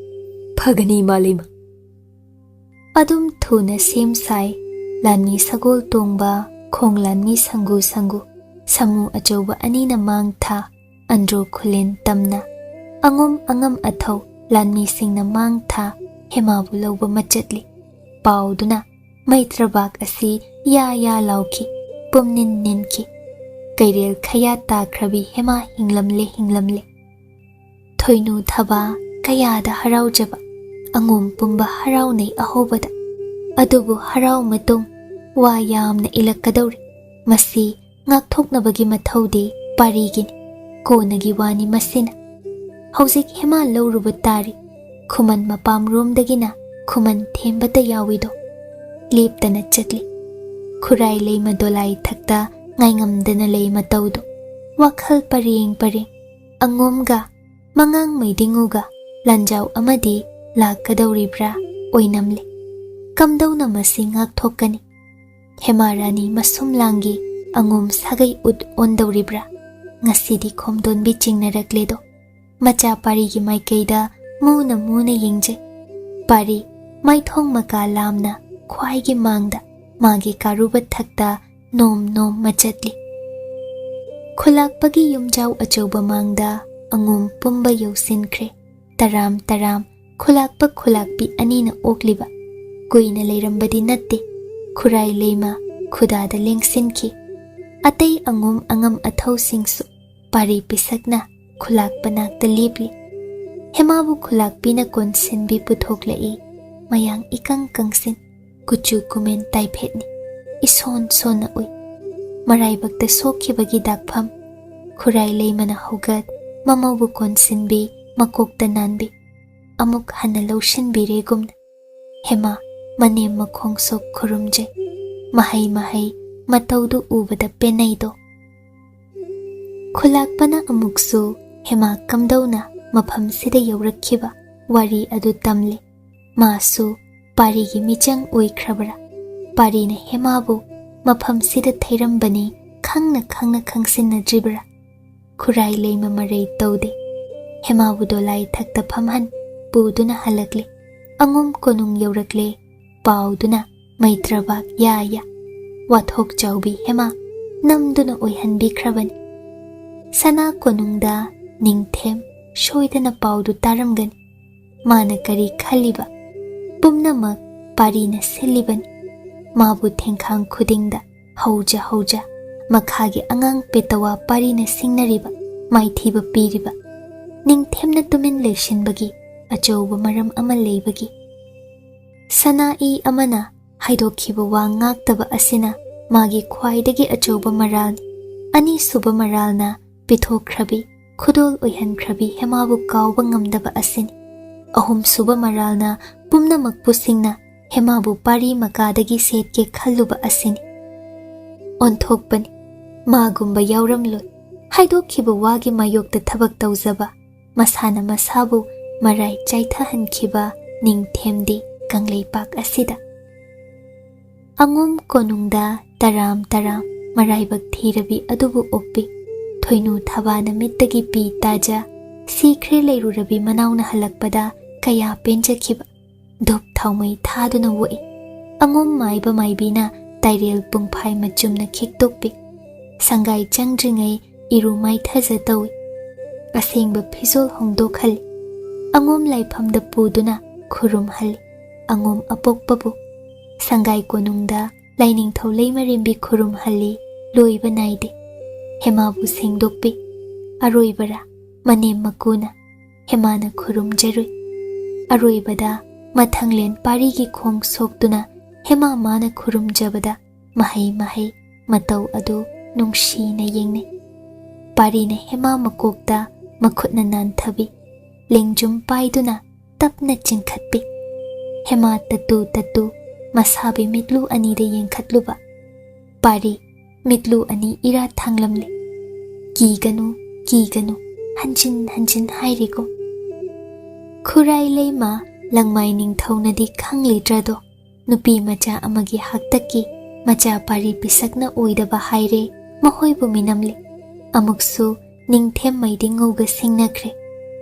"ꯐꯒꯅꯤ ꯏꯃꯥ ꯂꯩꯃ꯫" ꯑꯗꯨꯝ ꯊꯨꯅ ꯁꯦꯝ ꯁꯥꯏ꯫ ꯂꯥꯟꯃꯤ ꯁꯒꯣꯜ ꯇꯣꯡꯕ, ꯈꯣꯡ ꯂꯥꯟꯃꯤ ꯁꯪꯒꯨ ꯁꯪꯒꯨ, ꯁꯥꯃꯨ ꯑꯆꯧꯕ ꯑꯅꯤꯅ ꯃꯥꯡ ꯊꯥ, ꯑꯟꯗ꯭ꯔꯣ ꯈꯨꯂꯦꯟ ꯇꯝꯅ ꯑꯉꯣꯝ ꯑꯉꯝ ꯑꯊꯧ ꯂꯥꯟꯃꯤꯁꯤꯡꯅ ꯃꯥꯡ ꯊꯥ ꯍꯦꯃꯥꯕꯨ ꯂꯧꯕ ꯃꯆꯠꯂꯤ꯫ ꯄꯥꯎꯗꯨꯅ ꯃꯩꯇ꯭ꯔꯕꯥꯛ ꯑꯁꯤ ꯌꯥ ꯌꯥ ꯂꯥꯎꯈꯤ, ꯄꯨꯝꯅꯤꯟ ꯅꯤꯟꯈꯤ꯫ ꯀꯩꯔꯦꯜ ꯈꯌꯥ ꯇꯥꯈ꯭ꯔꯕꯤ ꯍꯦꯃꯥ ꯍꯤꯡꯂꯝꯂꯦ, ꯍꯤꯡꯂꯝꯂꯦ꯫ ꯊꯣꯏꯅꯨ ꯊꯕꯥ ꯀꯌꯥꯗ ꯍꯔꯥꯎꯖꯕ, ꯑꯉꯣꯝ ꯄꯨꯝꯕ ꯍꯔꯥꯎꯅꯩ ꯑꯍꯧꯕꯗ꯫ ꯑꯗꯨꯕꯨ ꯍꯔꯥꯎ ꯃꯇꯨꯡ ꯋꯥ ꯌꯥꯝꯅ ꯏꯜꯂꯛꯀꯗꯧꯔꯤ꯫ ꯃꯁꯤ ꯉꯥꯛꯊꯣꯛꯅꯕꯒꯤ ꯃꯊꯧꯗꯤ ꯄꯥꯔꯤꯒꯤꯅꯤ꯫ ꯀꯣꯟꯅꯒꯤ ꯋꯥꯅꯤ ꯃꯁꯤꯅ꯫ ꯍꯧꯖꯤꯛ ꯍꯦꯃꯥ ꯂꯧꯔꯨꯕ ꯇꯥꯔꯤ꯫ ꯈꯨꯃꯟ ꯃꯄꯥꯝꯔꯣꯝꯗꯒꯤꯅ ꯈꯨꯃꯟ ꯊꯦꯝꯕꯇ ꯌꯥꯎꯏꯗꯣ꯫ ꯂꯦꯞꯇꯅ ꯆꯠꯂꯤ꯫ ꯈꯨꯔꯥꯏ ꯂꯩꯃ ꯗꯣꯂꯥꯏ ꯊꯛꯇ ꯉꯥꯏꯉꯝꯗꯅ ꯂꯩ ꯃꯇꯧꯗꯣ꯫ ꯋꯥꯈꯜ ꯄꯔꯦꯡ ꯄꯔꯦꯡ, ꯑꯉꯣꯝꯒ, ꯃꯉꯥꯡ ꯃꯩꯗꯤꯡꯉꯨꯒ ꯂꯥꯟꯖꯥꯎ ꯑꯃꯗꯤ ꯂꯥꯛꯀꯗꯧꯔꯤꯕ꯭ꯔꯥ ꯑꯣꯏꯅꯝꯂꯦ꯫ ꯀꯝꯗꯧꯅ ꯃꯁꯤ ꯉꯥꯛꯊꯣꯛꯀꯅꯤ? ꯍꯦꯃꯥ ꯔꯥꯅꯤ ꯃꯁꯨꯝ ꯂꯥꯡꯒꯤ ꯑꯉꯣꯝ ꯁꯥꯒꯩ ꯎꯠ ꯑꯣꯟꯗꯧꯔꯤꯕ꯭ꯔꯥ? ꯉꯁꯤꯗꯤ ꯈꯣꯝꯗꯣꯟꯕꯤ ꯆꯤꯡꯅꯔꯛꯂꯦꯗꯣ꯫ ꯃꯆꯥ ꯄꯥꯔꯤꯒꯤ ꯃꯥꯏꯀꯩꯗ ꯃꯨꯅ ꯃꯨꯅ ꯌꯦꯡꯖꯩ꯫ ꯄꯥꯔꯤ ꯃꯥꯏꯊꯣꯡ ꯃꯀꯥ ꯂꯥꯝꯅ ꯈ꯭ꯋꯥꯏꯒꯤ ꯃꯥꯡꯗ ꯃꯥꯒꯤ ꯀꯥꯔꯨꯕ ꯊꯛꯇ ꯅꯣꯝ ꯅꯣꯝ ꯃꯆꯠꯂꯤ꯫ ꯈꯨꯂꯥꯛꯄꯒꯤ ꯌꯨꯝꯖꯥꯎ ꯑꯆꯧꯕ ꯃꯥꯡꯗ ꯑꯉꯣꯝ ꯄꯨꯝꯕ ꯌꯧꯁꯤꯟꯈ꯭ꯔꯦ꯫ ꯇꯔꯥꯝ ꯇꯔꯥꯝ ꯈꯨꯂꯥꯛꯄ ꯈꯨꯂꯥꯛꯄꯤ ꯑꯅꯤꯅ ꯑꯣꯛꯂꯤꯕ꯫ ꯀꯨꯏꯅ ꯂꯩꯔꯝꯕꯗꯤ ꯅꯠꯇꯦ꯫ ꯈꯨꯔꯥꯏ ꯂꯩꯃ ꯈꯨꯗꯥꯗ ꯂꯦꯡꯁꯤꯟꯈꯤ꯫ ꯑꯇꯩ ꯑꯉꯣꯝ ꯑꯉꯝ ꯑꯊꯧꯁꯤꯡꯁꯨ ꯄꯥꯔꯤ ꯄꯤꯁꯛꯅ ꯈꯨꯂꯥꯛꯄ ꯅꯥꯛꯇ ꯂꯦꯞꯂꯤ꯫ ꯍꯦꯃꯥꯕꯨ ꯈꯨꯂꯥꯛꯄꯤꯅ ꯀꯣꯟꯁꯤꯟꯕꯤ ꯄꯨꯊꯣꯛꯂꯛꯏ꯫ ꯃꯌꯥꯡ ꯏꯀꯪ ꯀꯪꯁꯤꯟ, ꯀꯨꯆꯨ ꯀꯨꯃꯦꯟ ꯇꯥꯏꯐꯦꯠꯅꯤ꯫ ꯏꯁꯣꯟ ꯁꯣꯟꯅ ꯎꯏ꯫ ꯃꯔꯥꯏꯕꯛꯇ ꯁꯣꯛꯈꯤꯕꯒꯤ ꯗꯥꯛꯐꯝ꯫ ꯈꯨꯔꯥꯏ ꯂꯩꯃꯅ ꯍꯧꯒꯠ, ꯃꯃꯧꯕꯨ ꯀꯣꯟꯁꯤꯟꯕꯤ, ꯃꯀꯣꯛꯇ ꯅꯥꯟꯕꯤ꯫ ꯑꯃꯨꯛ ꯍꯟꯅ ꯂꯧꯁꯤꯟꯕꯤꯔꯦꯒꯨꯝꯅ꯫ ꯍꯦꯃꯥ ꯃꯅꯦꯝ ꯃꯈꯣꯡ ꯁꯣꯛ ꯈꯨꯔꯨꯝꯖꯩ꯫ ꯃꯍꯩ ꯃꯍꯩ ꯃꯇꯧꯗꯨ ꯎꯕꯗ ꯄꯦꯟꯅꯩꯗꯣ꯫ ꯈꯨꯂꯥꯛꯄꯅ ꯑꯃꯨꯛꯁꯨ ꯍꯦꯃꯥ ꯀꯝꯗꯧꯅ ꯃꯐꯝꯁꯤꯗ ꯌꯧꯔꯛꯈꯤꯕ ꯋꯥꯔꯤ ꯑꯗꯨ ꯇꯝꯂꯦ꯫ ꯃꯥꯁꯨ ꯄꯥꯔꯤꯒꯤ ꯃꯤꯆꯪ ꯑꯣꯏꯈ꯭ꯔꯕꯔꯥ? ꯄꯥꯔꯤꯅ ꯍꯦꯃꯥꯕꯨ ꯃꯐꯝꯁꯤꯗ ꯊꯩꯔꯝꯕꯅꯤ ꯈꯪꯅ ꯈꯪꯅ ꯈꯪꯁꯤꯟꯅꯗ꯭ꯔꯤꯕꯔꯥ? ꯈꯨꯔꯥꯏ ꯂꯩꯃ ꯃꯔꯩ ꯇꯧꯗꯦ꯫ ꯍꯦꯃꯥꯕꯨ ꯗꯣꯂꯥꯏ ꯊꯛꯇ ꯐꯝꯍꯟ ꯄꯨꯗꯨꯅ ꯍꯜꯂꯛꯂꯦ꯫ ꯑꯉꯣꯝ ꯀꯣꯅꯨꯡ ꯌꯧꯔꯛꯂꯦ꯫ ꯄꯥꯎꯗꯨꯅ ꯃꯩꯇ꯭ꯔꯕꯥꯛ ꯌꯥ ꯌꯥ꯫ ꯋꯥꯊꯣꯛ ꯆꯥꯎꯕꯤ ꯍꯦꯃꯥ ꯅꯝꯗꯨꯅ ꯑꯣꯏꯍꯟꯕꯤꯈ꯭ꯔꯕꯅꯤ꯫ ꯁꯅꯥ ꯀꯣꯅꯨꯡꯗ ꯅꯤꯡꯊꯦꯝ ꯁꯣꯏꯗꯅ ꯄꯥꯎꯗꯨ ꯇꯥꯔꯝꯒꯅꯤ꯫ ꯃꯥꯅ ꯀꯔꯤ ꯈꯜꯂꯤꯕ? ꯄꯨꯝꯅꯃꯛ ꯄꯥꯔꯤꯅ ꯁꯤꯜꯂꯤꯕꯅꯤ꯫ ꯃꯥꯕꯨ ꯊꯦꯡꯈꯥꯡ ꯈꯨꯗꯤꯡꯗ ꯍꯧꯖ ꯍꯧꯖ ꯃꯈꯥꯒꯤ ꯑꯉꯥꯡ ꯄꯦꯇꯋꯥ ꯄꯥꯔꯤꯅ ꯁꯤꯡꯅꯔꯤꯕ, ꯃꯥꯏꯊꯤꯕ ꯄꯤꯔꯤꯕ꯫ ꯅꯤꯡꯊꯦꯝꯅ ꯇꯨꯃꯤꯟ ꯂꯩꯁꯤꯟꯕꯒꯤ ꯑꯆꯧꯕ ꯃꯔꯝ ꯑꯃ ꯂꯩꯕꯒꯤ꯫ ꯁꯅꯥꯏ ꯑꯃꯅ ꯍꯥꯏꯗꯣꯛꯈꯤꯕ ꯋꯥ ꯉꯥꯛꯇꯕ ꯑꯁꯤꯅ ꯃꯥꯒꯤ ꯈ꯭ꯋꯥꯏꯗꯒꯤ ꯑꯆꯧꯕ ꯃꯔꯥꯜꯅꯤ꯫ ꯑꯅꯤꯁꯨꯕ ꯃꯔꯥꯜꯅ ꯄꯤꯊꯣꯛꯈ꯭ꯔꯕꯤ, ꯈꯨꯗꯣꯜ ꯑꯣꯏꯍꯟꯈ꯭ꯔꯕꯤ ꯍꯦꯃꯥꯕꯨ ꯀꯥꯎꯕ ꯉꯝꯗꯕ ꯑꯁꯤꯅꯤ꯫ ꯑꯍꯨꯝꯁꯨꯕ ꯃꯔꯥꯜꯅ ꯄꯨꯝꯅꯃꯛꯄꯨ ꯁꯤꯡꯅ ꯍꯦꯃꯥꯕꯨ ꯄꯥꯔꯤ ꯃꯀꯥꯗꯒꯤ ꯁꯦꯠꯀꯦ ꯈꯜꯂꯨꯕ ꯑꯁꯤꯅꯤ꯫ ꯑꯣꯟꯊꯣꯛꯄꯅꯤ꯫ ꯃꯥꯒꯨꯝꯕ ꯌꯥꯎꯔꯝꯂꯣꯏ꯫ ꯍꯥꯏꯗꯣꯛꯈꯤꯕ ꯋꯥꯒꯤ ꯃꯥꯌꯣꯛꯇ ꯊꯕꯛ ꯇꯧꯖꯕ, ꯃꯁꯥꯅ ꯃꯁꯥꯕꯨ ꯃꯔꯥꯏ ꯆꯥꯏꯊꯍꯟꯈꯤꯕ ꯅꯤꯡꯊꯦꯝꯗꯤ ꯀꯪꯂꯩꯄꯥꯛ ꯑꯁꯤꯗ꯫ ꯑꯉꯣꯝ ꯀꯣꯅꯨꯡꯗ ꯇꯔꯥꯝ ꯇꯔꯥꯝ ꯃꯔꯥꯏꯕꯛ ꯊꯤꯔꯕꯤ ꯑꯗꯨꯕꯨ ꯑꯣꯛꯄꯤ꯫ ꯊꯣꯏꯅꯨ ꯊꯕꯥꯅ ꯃꯤꯠꯇꯒꯤ ꯄꯤ ꯇꯥꯖ ꯁꯤꯈ꯭ꯔꯦ ꯂꯩꯔꯨꯔꯕꯤ ꯃꯅꯥꯎꯅ ꯍꯜꯂꯛꯄꯗ ꯀꯌꯥ ꯄꯦꯟꯖꯈꯤꯕ꯫ ꯙꯨꯞ ꯊꯥꯎꯃꯩ ꯊꯥꯗꯨꯅ ꯑꯣꯛꯏ꯫ ꯑꯉꯣꯝ ꯃꯥꯏꯕ ꯃꯥꯏꯕꯤꯅ ꯇꯥꯏꯔꯦꯜ ꯄꯨꯡꯐꯥꯏ ꯃꯆꯨꯝꯅ ꯈꯤꯛꯇꯣꯛꯄꯤ꯫ ꯁꯪꯒꯥꯏ ꯆꯪꯗ꯭ꯔꯤꯉꯩ ꯏꯔꯨ ꯃꯥꯏꯊꯖ ꯇꯧꯏ꯫ ꯑꯁꯦꯡꯕ ꯐꯤꯖꯣꯜ ꯍꯣꯡꯗꯣꯛꯍꯜꯂꯤ꯫ ꯑꯉꯣꯝ ꯂꯥꯏꯐꯝꯗ ꯄꯨꯗꯨꯅ ꯈꯨꯔꯨꯝꯍꯜꯂꯤ꯫ ꯑꯉꯣꯝ ꯑꯄꯣꯛꯄꯕꯨ꯫ ꯁꯪꯒꯥꯏ ꯀꯣꯅꯨꯡꯗ ꯂꯥꯏꯅꯤꯡꯊꯧ ꯂꯩꯃꯔꯦꯝꯕꯤ ꯈꯨꯔꯨꯝꯍꯜꯂꯤ꯫ ꯂꯣꯏꯕ ꯅꯥꯏꯗꯦ꯫ ꯍꯦꯃꯥꯕꯨ ꯁꯦꯡꯗꯣꯛꯄꯤ꯫ ꯑꯔꯣꯏꯕꯔꯥ? ꯃꯅꯦꯝ ꯃꯀꯨꯅ꯫ ꯍꯦꯃꯥꯅ ꯈꯨꯔꯨꯝꯖꯔꯨꯏ꯫ ꯑꯔꯣꯏꯕꯗ ꯃꯊꯪꯂꯦꯟ ꯄꯥꯔꯤꯒꯤ ꯈꯣꯡ ꯁꯣꯛꯇꯨꯅ ꯍꯦꯃꯥ ꯃꯥꯅ ꯈꯨꯔꯨꯝꯖꯕꯗ ꯃꯍꯩ ꯃꯍꯩ ꯃꯇꯧ ꯑꯗꯨ ꯅꯨꯡꯁꯤꯅ ꯌꯦꯡꯅꯩ꯫ ꯄꯥꯔꯤꯅ ꯍꯦꯃꯥ ꯃꯀꯣꯛꯇ ꯃꯈꯨꯠꯅ ꯅꯥꯟꯊꯕꯤ꯫ ꯂꯦꯡꯖꯨꯝ ꯄꯥꯏꯗꯨꯅ ꯇꯞꯅ ꯆꯤꯡꯈꯠꯄꯤ꯫ ꯍꯦꯃꯥ ꯇꯠꯇꯨ ꯇꯠꯇꯨ ꯃꯁꯥꯕꯤ ꯃꯤꯠꯂꯨ ꯑꯅꯤꯗ ꯌꯦꯡꯈꯠꯂꯨꯕ꯫ ꯄꯥꯔꯤ, ꯃꯤꯠꯂꯨ ꯑꯅꯤ ꯏꯔꯥ ꯊꯥꯡꯂꯝꯂꯦ꯫ "ꯀꯤꯒꯅꯨ, ꯀꯤꯒꯅꯨ, ꯍꯟꯖꯤꯟ ꯍꯟꯖꯤꯟ ꯍꯥꯏꯔꯤꯀꯣ꯫" ꯈꯨꯔꯥꯏ ꯂꯩꯃ ꯂꯪꯃꯥꯏ ꯅꯤꯡꯊꯧꯅꯗꯤ ꯈꯪꯂꯤꯗ꯭ꯔꯗꯣ? ꯅꯨꯄꯤ ꯃꯆꯥ ꯑꯃꯒꯤ ꯍꯥꯛꯇꯛꯀꯤ ꯃꯆꯥ ꯄꯥꯔꯤ ꯄꯤꯁꯛꯅ ꯑꯣꯏꯗꯕ ꯍꯥꯏꯔꯦ ꯃꯈꯣꯏꯕꯨ ꯃꯤꯅꯝꯂꯤ꯫ ꯑꯃꯨꯛꯁꯨ ꯅꯤꯡꯊꯦꯝ ꯃꯩꯗꯤ ꯉꯧꯒ ꯁꯤꯡꯅꯈ꯭ꯔꯦ꯫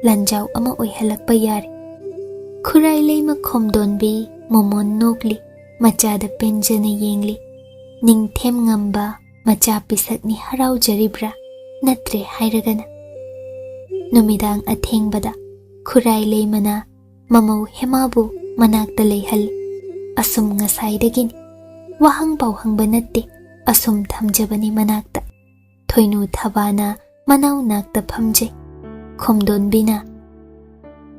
ꯂꯥꯟꯖꯥꯎ ꯑꯃ ꯑꯣꯏꯍꯜꯂꯛꯄ ꯌꯥꯔꯦ꯫ ꯈꯨꯔꯥꯏ ꯂꯩꯃ ꯈꯣꯝꯗꯣꯟꯕꯤ ꯃꯣꯃꯣꯟ ꯅꯣꯛꯂꯤ꯫ ꯃꯆꯥꯗ ꯄꯦꯟꯖꯅ ꯌꯦꯡꯂꯤ꯫ ꯅꯤꯡꯊꯦꯝ ꯉꯝꯕ ꯃꯆꯥ ꯄꯤꯁꯛꯅꯤ ꯍꯔꯥꯎꯖꯔꯤꯕ꯭ꯔꯥ? ꯅꯠꯇ꯭ꯔꯦ ꯍꯥꯏꯔꯒꯅ꯫ ꯅꯨꯃꯤꯗꯥꯡ ꯑꯊꯦꯡꯕꯗ ꯈꯨꯔꯥꯏ ꯂꯩꯃꯅ ꯃꯃꯧ ꯍꯦꯃꯥꯕꯨ ꯃꯅꯥꯛꯇ ꯂꯩꯍꯜꯂꯤ꯫ ꯑꯁꯨꯝ ꯉꯁꯥꯏꯗꯒꯤꯅꯤ꯫ ꯋꯥꯍꯪ ꯄꯥꯎꯍꯪꯕ ꯅꯠꯇꯦ, ꯑꯁꯨꯝ ꯊꯝꯖꯕꯅꯤ ꯃꯅꯥꯛꯇ꯫ ꯊꯣꯏꯅꯨ ꯊꯕꯥꯅ ꯃꯅꯥꯎ ꯅꯥꯛꯇ ꯐꯝꯖꯩ꯫ ꯈꯣꯝꯗꯣꯟꯕꯤꯅ,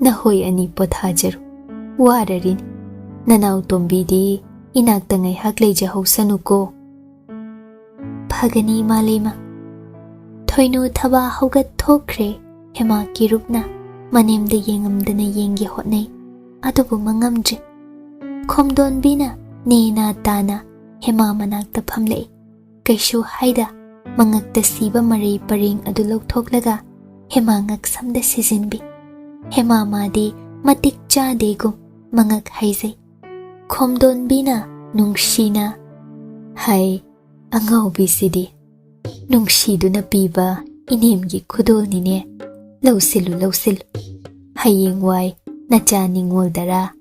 "ꯅꯈꯣꯏ ꯑꯅꯤ ꯄꯣꯊꯥꯖꯔꯨ, ꯋꯥꯔꯔꯤꯅꯤ꯫ ꯅꯅꯥꯎ ꯇꯣꯝꯕꯤꯗꯤ ꯏꯅꯥꯛꯇ ꯉꯥꯏꯍꯥꯛ ꯂꯩꯖꯍꯧꯁꯅꯨꯀꯣ꯫" "ꯐꯒꯅꯤ, ꯏꯃꯥ ꯂꯩꯃ꯫" ꯊꯣꯏꯅꯨ ꯊꯕꯥ ꯍꯧꯒꯠ ꯊꯣꯛꯈ꯭ꯔꯦ꯫ ꯍꯦꯃꯥ ꯀꯤꯔꯨꯞꯅ ꯃꯅꯦꯝꯗ ꯌꯦꯡꯉꯝꯗꯅ ꯌꯦꯡꯒꯦ ꯍꯣꯠꯅꯩ, ꯑꯗꯨꯕꯨ ꯃꯉꯝꯗ꯭ꯔꯦ꯫ ꯈꯣꯝꯗꯣꯟꯕꯤꯅ ꯅꯦꯅꯥ ꯇꯥꯅ ꯍꯦꯃꯥ ꯃꯅꯥꯛꯇ ꯐꯝꯂꯛꯏ꯫ ꯀꯩꯁꯨ ꯍꯥꯏꯗ ꯃꯉꯛꯇ ꯁꯤꯕ ꯃꯔꯩ ꯄꯔꯦꯡ ꯑꯗꯨ ꯂꯧꯊꯣꯛꯂꯒ ꯍꯦꯃꯥ ꯉꯛꯁꯝꯗ ꯁꯤꯖꯤꯟꯕꯤ꯫ ꯍꯦꯃꯥ ꯃꯥꯗꯤ ꯃꯇꯤꯛ ꯆꯥꯗꯦꯒꯨꯝ ꯃꯉꯛ ꯍꯥꯏꯖꯩ꯫ ꯈꯣꯝꯗꯣꯟꯕꯤꯅ ꯅꯨꯡꯁꯤꯅ ꯍꯥꯏ, "ꯑꯉꯥꯎꯕꯤꯁꯤꯗꯤ ꯅꯨꯡꯁꯤꯗꯨꯅ ꯄꯤꯕ ꯏꯅꯦꯝꯒꯤ ꯈꯨꯗꯣꯜꯅꯤꯅꯦ꯫ ꯂꯧꯁꯤꯜꯂꯨ, ꯂꯧꯁꯤꯜꯂꯨ꯫ ꯍꯌꯦꯡꯋꯥꯏ ꯅꯆꯥ ꯅꯤꯡꯉꯣꯜꯗꯔꯥ,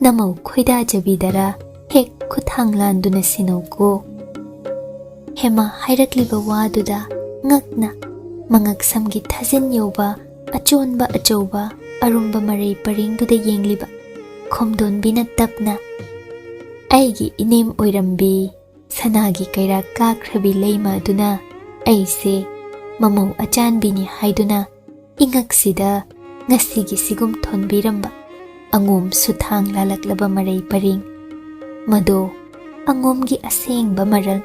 ꯅꯃꯧ ꯈꯣꯏꯗꯥꯖꯕꯤꯗꯔꯥ ꯍꯦꯛ ꯈꯨꯠꯊꯥꯡ ꯂꯥꯟꯗꯨꯅ ꯁꯤꯟꯅꯧꯀꯣ꯫" ꯍꯦꯃꯥ ꯍꯥꯏꯔꯛꯂꯤꯕ ꯋꯥꯗꯨꯗ ꯉꯛꯅ ꯃꯉꯛꯁꯝꯒꯤ ꯊꯥꯖꯤꯟ ꯌꯧꯕ ꯑꯆꯣꯟꯕ ꯑꯆꯧꯕ ꯑꯔꯨꯝꯕ ꯃꯔꯩ ꯄꯔꯦꯡꯗꯨꯗ ꯌꯦꯡꯂꯤꯕ ꯈꯣꯝꯗꯣꯟꯕꯤꯅ ꯇꯞꯅ, "ꯑꯩꯒꯤ ꯏꯅꯦꯝ ꯑꯣꯏꯔꯝꯕꯤ ꯁꯅꯥꯒꯤ ꯀꯩꯔꯥꯛ ꯀꯥꯈ꯭ꯔꯕꯤ ꯂꯩꯃ ꯑꯗꯨꯅ ꯑꯩꯁꯦ ꯃꯃꯧ ꯑꯆꯥꯟꯕꯤꯅꯤ ꯍꯥꯏꯗꯨꯅ ꯏꯉꯛꯁꯤꯗ ꯉꯁꯤꯒꯤ ꯁꯤꯒꯨꯝ ꯊꯣꯟꯕꯤꯔꯝꯕ ꯑꯉꯣꯝ ꯁꯨꯊꯥꯡ ꯂꯥꯂꯛꯂꯕ ꯃꯔꯩ ꯄꯔꯦꯡ꯫ ꯃꯗꯣ ꯑꯉꯣꯝꯒꯤ ꯑꯁꯦꯡꯕ ꯃꯔꯜ꯫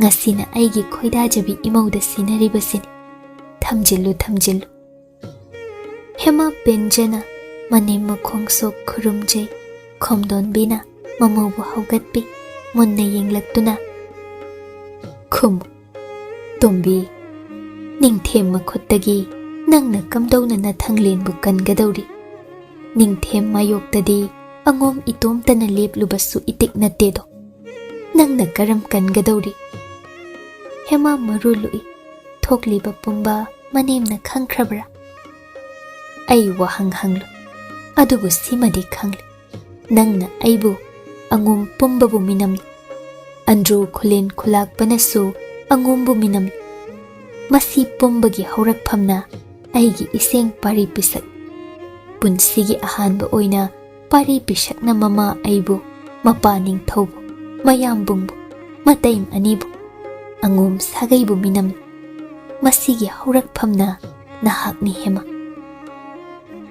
ꯉꯁꯤꯅ ꯑꯩꯒꯤ ꯈꯣꯏꯗꯥꯖꯕꯤ ꯏꯃꯧꯗ ꯁꯤꯟꯅꯔꯤꯕꯁꯤꯅꯤ꯫ ꯊꯝꯖꯤꯜꯂꯨ, ꯊꯝꯖꯤꯜꯂꯨ꯫" ꯍꯦꯃꯥ ꯄꯦꯟꯖꯅ ꯃꯅꯦꯝ ꯃꯈꯣꯡ ꯁꯣꯛ ꯈꯨꯔꯨꯝꯖꯩ꯫ ꯈꯣꯝꯗꯣꯟꯕꯤꯅ ꯃꯃꯧꯕꯨ ꯍꯧꯒꯠꯄꯤ꯫ ꯃꯨꯟꯅ ꯌꯦꯡꯂꯛꯇꯨꯅ, "ꯈꯨꯝꯃꯨ, ꯇꯣꯝꯕꯤ, ꯅꯤꯡꯊꯦꯝ ꯃꯈꯨꯠꯇꯒꯤ ꯅꯪꯅ ꯀꯝꯗꯧꯅ ꯅꯊꯪꯂꯦꯟꯕꯨ ꯀꯟꯒꯗꯧꯔꯤ? ꯅꯤꯡꯊꯦꯝ ꯃꯥꯌꯣꯛꯇꯗꯤ ꯑꯉꯣꯝ ꯏꯇꯣꯝꯇꯅ ꯂꯦꯞꯂꯨꯕꯁꯨ ꯏꯇꯤꯛ ꯅꯠꯇꯦꯗꯣ꯫ ꯅꯪꯅ ꯀꯔꯝ ꯀꯟꯒꯗꯧꯔꯤ?" ꯍꯦꯃꯥ ꯃꯔꯨ ꯂꯨꯛꯏ꯫ ꯊꯣꯛꯂꯤꯕ ꯄꯨꯝꯕ ꯃꯅꯦꯝꯅ ꯈꯪꯈ꯭ꯔꯕ꯭ꯔꯥ? "ꯑꯩ ꯋꯥꯍꯪ ꯍꯪꯂꯨ, ꯑꯗꯨꯕꯨ ꯁꯤꯃꯗꯤ ꯈꯪꯂꯦ, ꯅꯪꯅ ꯑꯩꯕꯨ ꯑꯉꯣꯝ ꯄꯨꯝꯕꯕꯨ ꯃꯤꯅꯝꯂꯤ꯫ ꯑꯟꯗ꯭ꯔꯣ ꯈꯨꯂꯦꯟ ꯈꯨꯂꯥꯛꯄꯅꯁꯨ ꯑꯉꯣꯝꯕꯨ ꯃꯤꯅꯝꯂꯤ꯫ ꯃꯁꯤ ꯄꯨꯝꯕꯒꯤ ꯍꯧꯔꯛꯐꯝꯅ ꯑꯩꯒꯤ ꯏꯁꯦꯡ ꯄꯥꯔꯤ ꯄꯤꯁꯛ꯫ ꯄꯨꯟꯁꯤꯒꯤ ꯑꯍꯥꯟꯕ ꯑꯣꯏꯅ ꯄꯥꯔꯤ ꯄꯤꯁꯛꯅ ꯃꯃꯥ ꯑꯩꯕꯨ, ꯃꯄꯥ ꯅꯤꯡꯊꯧꯕꯨ, ꯃꯌꯥꯝꯕꯨꯡꯕꯨ, ꯃꯇꯩ ꯑꯅꯤꯕꯨ, ꯑꯉꯣꯝ ꯁꯥꯒꯩꯕꯨ ꯃꯤꯅꯝꯂꯤ꯫ ꯃꯁꯤꯒꯤ ꯍꯧꯔꯛꯐꯝꯅ ꯅꯍꯥꯛꯅꯤ ꯍꯦꯃꯥ꯫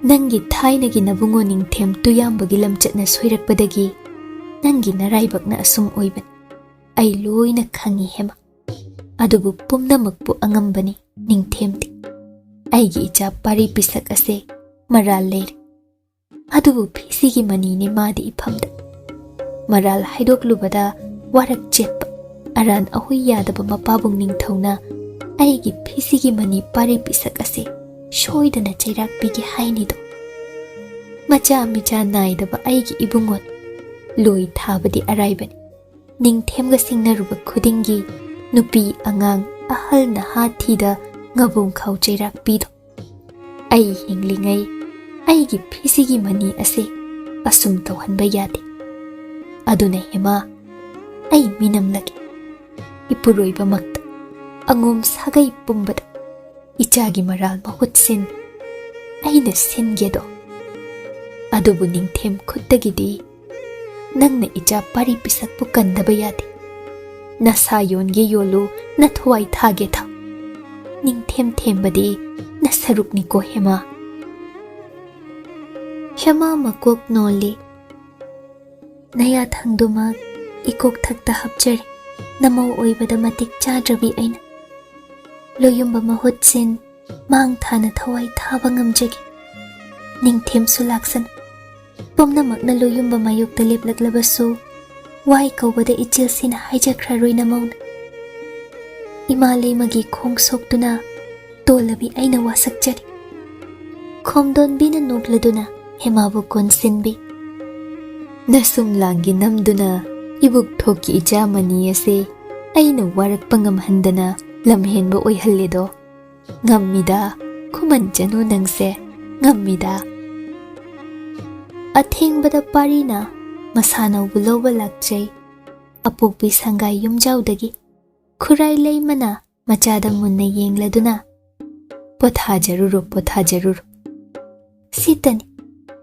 ꯅꯪꯒꯤ ꯊꯥꯏꯅꯒꯤ ꯅꯕꯨꯡꯉꯣ ꯅꯤꯡꯊꯦꯝ ꯇꯨꯌꯥꯝꯕꯒꯤ ꯂꯝꯆꯠꯅ ꯁꯣꯏꯔꯛꯄꯗꯒꯤ ꯅꯪꯒꯤ ꯅꯔꯥꯏꯕꯛꯅ ꯑꯁꯨꯝ ꯑꯣꯏꯕꯅꯤ꯫ ꯑꯩ ꯂꯣꯏꯅ ꯈꯪꯏ ꯍꯦꯃꯥ꯫ ꯑꯗꯨꯕꯨ ꯄꯨꯝꯅꯃꯛꯄꯨ ꯑꯉꯝꯕꯅꯤ ꯅꯤꯡꯊꯦꯝꯗꯤ꯫ ꯑꯩꯒꯤ ꯏꯆꯥ ꯄꯥꯔꯤ ꯄꯤꯁꯛ ꯑꯁꯦ ꯃꯔꯥꯜ ꯂꯩꯔꯦ꯫ ꯑꯗꯨꯕꯨ ꯐꯤꯁꯤꯒꯤ ꯃꯅꯤꯅꯤ ꯃꯥꯗꯤ ꯏꯐꯝꯗ꯫ ꯃꯔꯥꯜ ꯍꯥꯏꯗꯣꯛꯂꯨꯕꯗ ꯋꯥꯔꯛ ꯆꯦꯠꯄ, ꯑꯔꯥꯟ ꯑꯍꯣꯏ ꯌꯥꯗꯕ ꯃꯄꯥꯕꯨꯡ ꯅꯤꯡꯊꯧꯅ ꯑꯩꯒꯤ ꯐꯤꯁꯤꯒꯤ ꯃꯅꯤ ꯄꯥꯔꯤ ꯄꯤꯁꯛ ꯑꯁꯤ ꯁꯣꯏꯗꯅ ꯆꯩꯔꯥꯛ ꯄꯤꯒꯦ ꯍꯥꯏꯅꯤꯗꯣ꯫ ꯃꯆꯥ ꯃꯤꯆꯥ ꯅꯥꯏꯗꯕ ꯑꯩꯒꯤ ꯏꯕꯨꯡꯉꯣ, ꯂꯣꯏ ꯊꯥꯕꯗꯤ ꯑꯔꯥꯏꯕꯅꯤ꯫ ꯅꯤꯡꯊꯦꯝꯒ ꯁꯤꯡꯅꯔꯨꯕ ꯈꯨꯗꯤꯡꯒꯤ ꯅꯨꯄꯤ ꯑꯉꯥꯡ ꯑꯍꯜ ꯅꯍꯥ ꯊꯤꯗ ꯉꯕꯣꯡ ꯈꯥꯎ ꯆꯩꯔꯥꯛ ꯄꯤꯗꯣ꯫ ꯑꯩ ꯍꯤꯡꯂꯤꯉꯩ ꯑꯩꯒꯤ ꯐꯤꯁꯤꯒꯤ ꯃꯅꯤ ꯑꯁꯤ ꯑꯁꯨꯝ ꯇꯧꯍꯟꯕ ꯌꯥꯗꯦ꯫ ꯑꯗꯨꯅ ꯍꯦꯃꯥ, ꯑꯩ ꯃꯤꯅꯝꯂꯒꯦ꯫ ꯏꯄꯨꯔꯣꯏꯕꯃꯛꯇ, ꯑꯉꯣꯝ ꯁꯥꯒꯩ ꯄꯨꯝꯕꯗ ꯏꯆꯥꯒꯤ ꯃꯔꯥꯜ ꯃꯍꯨꯠ ꯁꯤꯟ ꯑꯩꯅ ꯁꯤꯟꯒꯦꯗꯣ꯫ ꯑꯗꯨꯕꯨ ꯅꯤꯡꯊꯦꯝ ꯈꯨꯠꯇꯒꯤꯗꯤ ꯅꯪꯅ ꯏꯆꯥ ꯄꯥꯔꯤ ꯄꯤꯁꯛꯄꯨ ꯀꯟꯗꯕ ꯌꯥꯗꯦ꯫ ꯅꯁꯥ ꯌꯣꯟꯒꯦ ꯌꯣꯜꯂꯨ, ꯅꯊꯋꯥꯏ ꯊꯥꯒꯦ ꯊꯥꯎ꯫ ꯅꯤꯡꯊꯦꯝ ꯊꯦꯝꯕꯗꯤ ꯅꯁꯔꯨꯛꯅꯤꯀꯣ ꯍꯦꯃꯥ꯫ ꯍꯦꯃꯥ ꯃꯀꯣꯛ ꯅꯣꯜꯂꯤ꯫ ꯅꯌꯥꯊꯪꯗꯨꯃꯛ ꯏꯀꯣꯛ ꯊꯛꯇ ꯍꯥꯞꯆꯔꯦ꯫ ꯅꯃꯧ ꯑꯣꯏꯕꯗ ꯃꯇꯤꯛ ꯆꯥꯗ꯭ꯔꯕꯤ ꯑꯩꯅ꯫ ꯂꯣꯌꯨꯝꯕ ꯃꯍꯨꯠ ꯁꯤꯟ ꯃꯥꯡ ꯊꯥꯅ ꯊꯋꯥꯏ ꯊꯥꯕ ꯉꯝꯖꯒꯦ꯫ ꯅꯤꯡꯊꯦꯝꯁꯨ ꯂꯥꯛꯁꯅꯨ꯫ ꯄꯨꯝꯅꯃꯛꯅ ꯂꯣꯌꯨꯝꯕ ꯃꯥꯌꯣꯛꯇ ꯂꯦꯞꯂꯛꯂꯕꯁꯨ, ꯋꯥꯏ ꯀꯧꯕꯗ ꯏꯆꯤꯜꯁꯤꯅ ꯍꯥꯏꯖꯈ꯭ꯔꯔꯣꯏ ꯅꯃꯧꯅ꯫ ꯏꯃꯥ ꯂꯩꯃꯒꯤ ꯈꯣꯡ ꯁꯣꯛꯇꯨꯅ ꯇꯣꯜꯂꯕꯤ ꯑꯩꯅ ꯋꯥꯁꯛꯆꯔꯤ꯫ ꯈꯣꯝꯗꯣꯟꯕꯤꯅ ꯅꯣꯛꯂꯗꯨꯅ ꯍꯦꯃꯥꯕꯨ ꯀꯣꯟꯁꯤꯟꯕꯤ꯫ ꯅꯁꯨꯝ ꯂꯥꯡꯒꯤ ꯅꯝꯗꯨꯅ ꯏꯕꯨꯛ ꯊꯣꯛꯀꯤ ꯏꯆꯥ ꯃꯅꯤ ꯑꯁꯦ ꯑꯩꯅ ꯋꯥꯔꯛꯄ ꯉꯝꯍꯟꯗꯅ ꯂꯝꯍꯦꯟꯕ ꯑꯣꯏꯍꯜꯂꯦꯗꯣ꯫ ꯉꯝꯃꯤꯗ, ꯈꯨꯃꯟ ꯆꯅꯨ ꯅꯪꯁꯦ, ꯉꯝꯃꯤꯗ꯫ ꯑꯊꯦꯡꯕꯗ ꯄꯥꯔꯤꯅ ꯃꯁꯥꯅꯧꯕꯨ ꯂꯧꯕ ꯂꯥꯛꯆꯩ꯫ ꯑꯄꯣꯛꯄꯤ ꯁꯪꯒꯥꯏ ꯌꯨꯝꯖꯥꯎꯗꯒꯤ ꯈꯨꯔꯥꯏ ꯂꯩꯃꯅ ꯃꯆꯥꯗ ꯃꯨꯟꯅ ꯌꯦꯡꯂꯗꯨꯅ, "ꯄꯣꯊꯥꯖꯔꯨꯔꯣ, ꯄꯣꯊꯥꯖꯔꯨꯔꯣ"꯫ ꯁꯤꯇꯅꯤ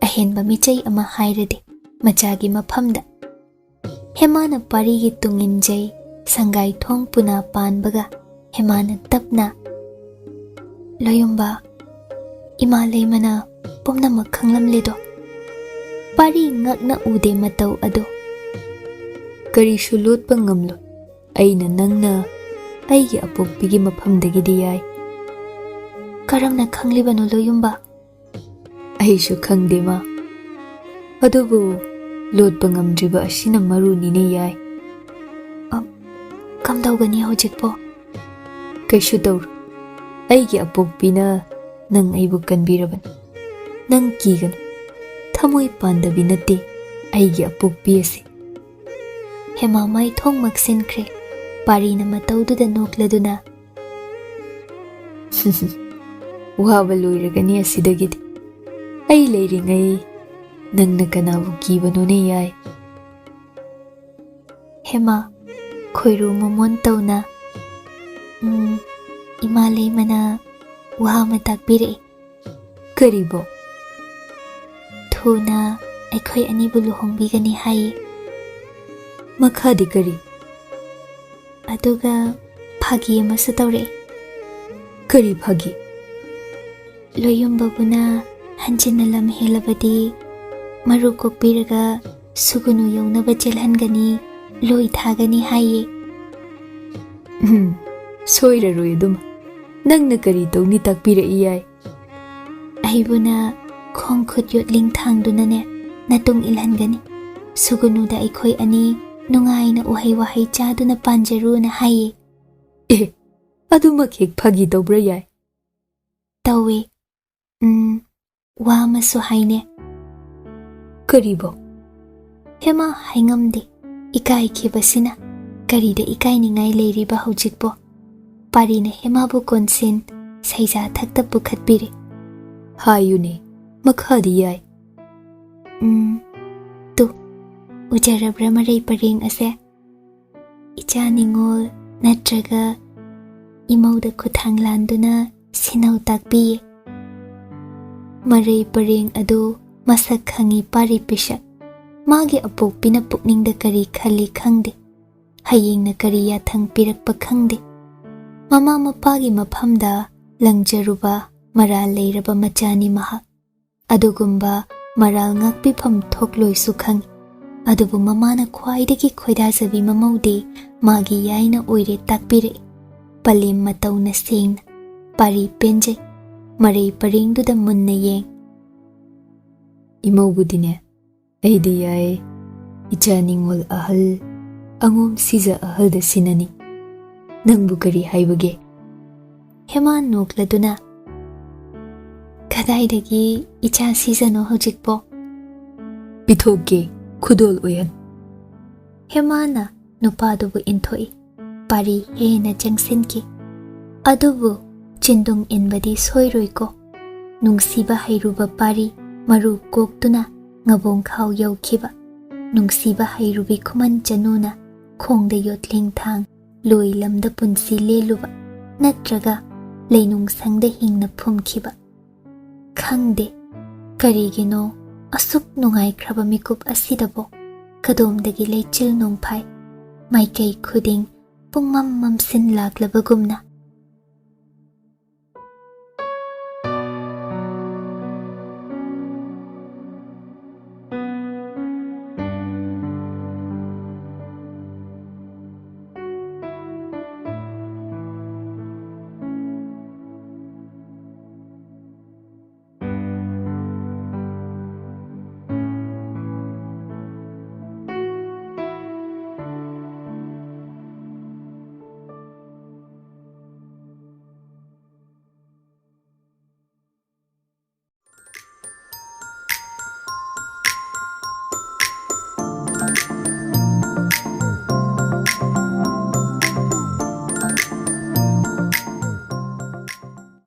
ꯑꯍꯦꯟꯕ ꯃꯤꯆꯩ ꯑꯃ ꯍꯥꯏꯔꯗꯤ ꯃꯆꯥꯒꯤ ꯃꯐꯝꯗ꯫ ꯍꯦꯃꯥꯅ ꯄꯥꯔꯤꯒꯤ ꯇꯨꯡ ꯏꯟꯖꯩ, ꯁꯪꯒꯥꯏ ꯊꯣꯡ ꯄꯨꯅ ꯄꯥꯟꯕꯒ ꯍꯦꯃꯥꯅ ꯇꯞꯅ, "ꯂꯣꯌꯨꯝꯕ, ꯏꯃꯥ ꯂꯩꯃꯅ ꯄꯨꯝꯅꯃꯛ ꯈꯪꯂꯝꯂꯦꯗꯣ"꯫ ꯄꯥꯔꯤ ꯉꯛꯅ ꯎꯗꯦ ꯃꯇꯧ ꯑꯗꯣ꯫ "ꯀꯔꯤꯁꯨ ꯂꯣꯠꯄ ꯉꯝꯂꯣꯏ꯫ ꯑꯩꯅ ꯅꯪꯅ ꯑꯩꯒꯤ ꯑꯄꯣꯛꯄꯤꯒꯤ ꯃꯐꯝꯗꯒꯤꯗꯤ ꯌꯥꯏ"꯫ "ꯀꯔꯝꯅ ꯈꯪꯂꯤꯕꯅꯣ ꯂꯣꯌꯨꯝꯕ?" "ꯑꯩꯁꯨ ꯈꯪꯗꯦ ꯃꯥ꯫ ꯑꯗꯨꯕꯨ ꯂꯣꯠꯄ ꯉꯝꯗ꯭ꯔꯤꯕ ꯑꯁꯤꯅ ꯃꯔꯨꯅꯤꯅꯦ ꯌꯥꯏ"꯫ "ꯑ-, ꯀꯝꯗꯧꯒꯅꯤ ꯍꯧꯖꯤꯛꯄꯣ? ꯀꯩꯁꯨ ꯇꯧꯔꯣꯏ꯫ ꯑꯩꯒꯤ ꯑꯄꯣꯛꯄꯤꯅ ꯅꯪ ꯑꯩꯕꯨ ꯀꯟꯕꯤꯔꯕꯅꯤ꯫ ꯅꯪ ꯀꯤꯒꯅꯨ꯫ ꯊꯃꯣꯏ ꯄꯥꯟꯗꯕꯤ ꯅꯠꯇꯦ ꯑꯩꯒꯤ ꯑꯄꯣꯛꯄꯤ ꯑꯁꯤ꯫ ꯍꯦꯃꯥ ꯃꯥꯏꯊꯣꯡ ꯃꯛꯁꯤꯟꯈ꯭ꯔꯦ꯫ ꯄꯥꯔꯤꯅ ꯃꯇꯧꯗꯨꯗ ꯅꯣꯛꯂꯗꯨꯅ, "ꯋꯥꯕ ꯂꯣꯏꯔꯒꯅꯤ ꯑꯁꯤꯗꯒꯤꯗꯤ꯫ ꯑꯩ ꯂꯩꯔꯤꯉꯩ ꯅꯪꯅ ꯀꯅꯥꯕꯨ ꯀꯤꯕꯅꯣꯅꯦ ꯌꯥꯏ?" ꯍꯦꯃꯥ, ꯈꯣꯏꯔꯨ ꯃꯃꯣꯟ ꯇꯧꯅ, "ꯎꯝ, ꯏꯃꯥ ꯂꯩꯃꯅ ꯋꯥ ꯑꯃ ꯇꯥꯛꯄꯤꯔꯛꯏ꯫" "ꯀꯔꯤꯕꯣ?" "ꯊꯨꯅ ꯑꯩꯈꯣꯏ ꯑꯅꯤꯕꯨ ꯂꯨꯍꯣꯡꯕꯤꯒꯅꯤ ꯍꯥꯏꯌꯦ꯫" "ꯃꯈꯥꯗꯤ ꯀꯔꯤ?" "ꯑꯗꯨꯒ ꯐꯥꯒꯤ ꯑꯃꯁꯨ ꯇꯧꯔꯛꯏ꯫" "ꯀꯔꯤ ꯐꯥꯒꯤ?" "ꯂꯣꯏꯌꯨꯝꯕꯕꯨꯅ ꯍꯟꯖꯤꯟꯅ ꯂꯝ ꯍꯦꯜꯂꯕꯗꯤ ꯃꯔꯨ ꯀꯣꯛꯄꯤꯔꯒ ꯁꯨꯒꯨꯅꯨ ꯌꯧꯅꯕ ꯆꯦꯜꯍꯟꯒꯅꯤ, ꯂꯣꯏ ꯊꯥꯒꯅꯤ ꯍꯥꯏꯌꯦ꯫" "ꯎꯝ, ꯁꯣꯏꯔꯔꯣꯏ ꯑꯗꯨꯃ꯫ ꯅꯪꯅ ꯀꯔꯤ ꯇꯧꯅꯤ ꯇꯥꯛꯄꯤꯔꯛꯏ ꯌꯥꯏ꯫" "ꯑꯩꯕꯨꯅ ꯈꯣꯡ ꯈꯨꯠ ꯌꯣꯠꯂꯤꯡ ꯊꯥꯡꯗꯨꯅꯅꯦ ꯅꯇꯨꯡ ꯏꯜꯍꯟꯒꯅꯤ꯫ ꯁꯨꯒꯨꯅꯨꯗ ꯑꯩꯈꯣꯏ ꯑꯅꯤ ꯅꯨꯡꯉꯥꯏꯅ ꯎꯍꯩ ꯋꯥꯍꯩ ꯆꯥꯗꯨꯅ ꯄꯥꯟꯖꯔꯨꯅ ꯍꯥꯏꯌꯦ꯫" "ꯑꯦ, ꯑꯗꯨꯃꯛ ꯍꯦꯛ ꯐꯥꯒꯤ ꯇꯧꯕ꯭ꯔꯥ ꯌꯥꯏ?" "ꯇꯧꯋꯦ꯫ ꯎꯝ, ꯋꯥ ꯑꯃꯁꯨ ꯍꯥꯏꯅꯦ꯫" "ꯀꯔꯤꯕꯣ?" ꯍꯦꯃꯥ ꯍꯥꯏꯉꯝꯗꯦ꯫ ꯏꯀꯥꯏꯈꯤꯕꯁꯤꯅ꯫ ꯀꯔꯤꯗ ꯏꯀꯥꯏꯅꯤꯡꯉꯥꯏ ꯂꯩꯔꯤꯕ ꯍꯧꯖꯤꯛꯄꯣ? ꯄꯥꯔꯤꯅ ꯍꯦꯃꯥꯕꯨ ꯀꯣꯟꯁꯤꯟ ꯁꯩꯖꯥ ꯊꯛꯇ ꯄꯨꯈꯠꯄꯤꯔꯦ꯫ "ꯍꯥꯏꯌꯨꯅꯦ, ꯃꯈꯥꯗꯤ ꯌꯥꯏ꯫" "ꯎꯝ, ꯇꯨ, ꯎꯖꯔꯕ꯭ꯔꯥ ꯃꯔꯩ ꯄꯔꯦꯡ ꯑꯁꯦ? ꯏꯆꯥ ꯅꯤꯉꯣꯜ ꯅꯠꯇ꯭ꯔꯒ ꯏꯃꯧꯗ ꯈꯨꯠꯊꯥꯡ ꯂꯥꯟꯗꯨꯅ ꯁꯤꯟꯅꯧ ꯇꯥꯛꯄꯤꯌꯦ꯫" ꯃꯔꯩ ꯄꯔꯦꯡ ꯑꯗꯨ ꯃꯁꯛ ꯈꯪꯉꯤ ꯄꯥꯔꯤ ꯄꯤꯁꯛ꯫ ꯃꯥꯒꯤ ꯑꯄꯣꯛꯄꯤꯅ ꯄꯨꯛꯅꯤꯡꯗ ꯀꯔꯤ ꯈꯜꯂꯤ ꯈꯪꯗꯦ꯫ ꯍꯌꯦꯡꯅ ꯀꯔꯤ ꯌꯥꯊꯪ ꯄꯤꯔꯛꯄ ꯈꯪꯗꯦ꯫ ꯃꯃꯥ ꯃꯄꯥꯒꯤ ꯃꯐꯝꯗ ꯂꯪꯖꯔꯨꯕ ꯃꯔꯥꯜ ꯂꯩꯔꯕ ꯃꯆꯥꯅꯤ ꯃꯍꯥꯛ꯫ ꯑꯗꯨꯒꯨꯝꯕ ꯃꯔꯥꯜ ꯉꯥꯛꯄꯤꯐꯝ ꯊꯣꯛꯂꯣꯏꯁꯨ ꯈꯪꯏ꯫ ꯑꯗꯨꯕꯨ ꯃꯃꯥꯅ ꯈ꯭ꯋꯥꯏꯗꯒꯤ ꯈꯣꯏꯗꯥꯖꯕꯤ ꯃꯃꯧꯗꯤ ꯃꯥꯒꯤ ꯌꯥꯏꯅ ꯑꯣꯏꯔꯦ ꯇꯥꯛꯄꯤꯔꯛꯏ꯫ ꯄꯂꯦꯝ ꯃꯇꯧꯅ ꯁꯦꯡꯅ꯫ ꯄꯥꯔꯤ ꯄꯦꯟꯖꯩ꯫ ꯃꯔꯩ ꯄꯔꯦꯡꯗꯨꯗ ꯃꯨꯟꯅ ꯌꯦꯡ꯫ "ꯏꯃꯧꯕꯨꯗꯤꯅꯦ, ꯑꯩꯗꯤ ꯌꯥꯏ꯫ ꯏꯆꯥ ꯅꯤꯉꯣꯜ ꯑꯍꯜ, ꯑꯉꯣꯝ ꯁꯤꯖ ꯑꯍꯜꯗ ꯁꯤꯟꯅꯅꯤ꯫ ꯅꯪꯕꯨ ꯀꯔꯤ ꯍꯥꯏꯕꯒꯦ?" ꯍꯦꯃꯥ ꯅꯣꯛꯂꯗꯨꯅ, "ꯀꯗꯥꯏꯗꯒꯤ ꯏꯆꯥ ꯁꯤꯖꯅꯣ ꯍꯧꯖꯤꯛꯄꯣ?" "ꯄꯤꯊꯣꯛꯀꯦ, ꯈꯨꯗꯣꯜ ꯑꯣꯏꯍꯟ꯫" ꯍꯦꯃꯥꯅ ꯅꯨꯄꯥꯗꯨꯕꯨ ꯏꯟꯊꯣꯛꯏ꯫ ꯄꯥꯔꯤ ꯍꯦꯟꯅ ꯆꯪꯁꯤꯟꯈꯤ꯫ ꯑꯗꯨꯕꯨ ꯆꯤꯟꯗꯨꯡ ꯏꯟꯕꯗꯤ ꯁꯣꯏꯔꯣꯏꯀꯣ꯫ ꯅꯨꯡꯁꯤꯕ ꯍꯩꯔꯨꯕ ꯄꯥꯔꯤ ꯃꯔꯨ ꯀꯣꯛꯇꯨꯅ ꯉꯕꯣꯡꯈꯥꯎ ꯌꯧꯈꯤꯕ꯫ ꯅꯨꯡꯁꯤꯕ ꯍꯩꯔꯨꯕꯤ ꯈꯨꯃꯟ ꯆꯅꯨꯅ ꯈꯣꯡꯗ ꯌꯣꯠꯂꯤꯡ ꯊꯥꯡ ꯂꯣꯏ ꯂꯝꯗ ꯄꯨꯟꯁꯤ ꯂꯦꯜꯂꯨꯕ, ꯅꯠꯇ꯭ꯔꯒ ꯂꯩꯅꯨꯡ ꯁꯪꯗ ꯍꯤꯡꯅ ꯐꯨꯝꯈꯤꯕ꯫ ꯈꯪꯗꯦ, ꯀꯔꯤꯒꯤꯅꯣ ꯑꯁꯨꯛ ꯅꯨꯡꯉꯥꯏꯈ꯭ꯔꯕ ꯃꯤꯀꯨꯞ ꯑꯁꯤꯗꯕꯣ? ꯀꯗꯣꯝꯗꯒꯤ ꯂꯩꯆꯤꯜ ꯅꯣꯡꯐꯥꯏ? ꯃꯥꯏꯀꯩ ꯈꯨꯗꯤꯡ ꯄꯨꯡꯃꯝ ꯃꯝꯁꯤꯟ ꯂꯥꯛꯂꯕꯒꯨꯝꯅ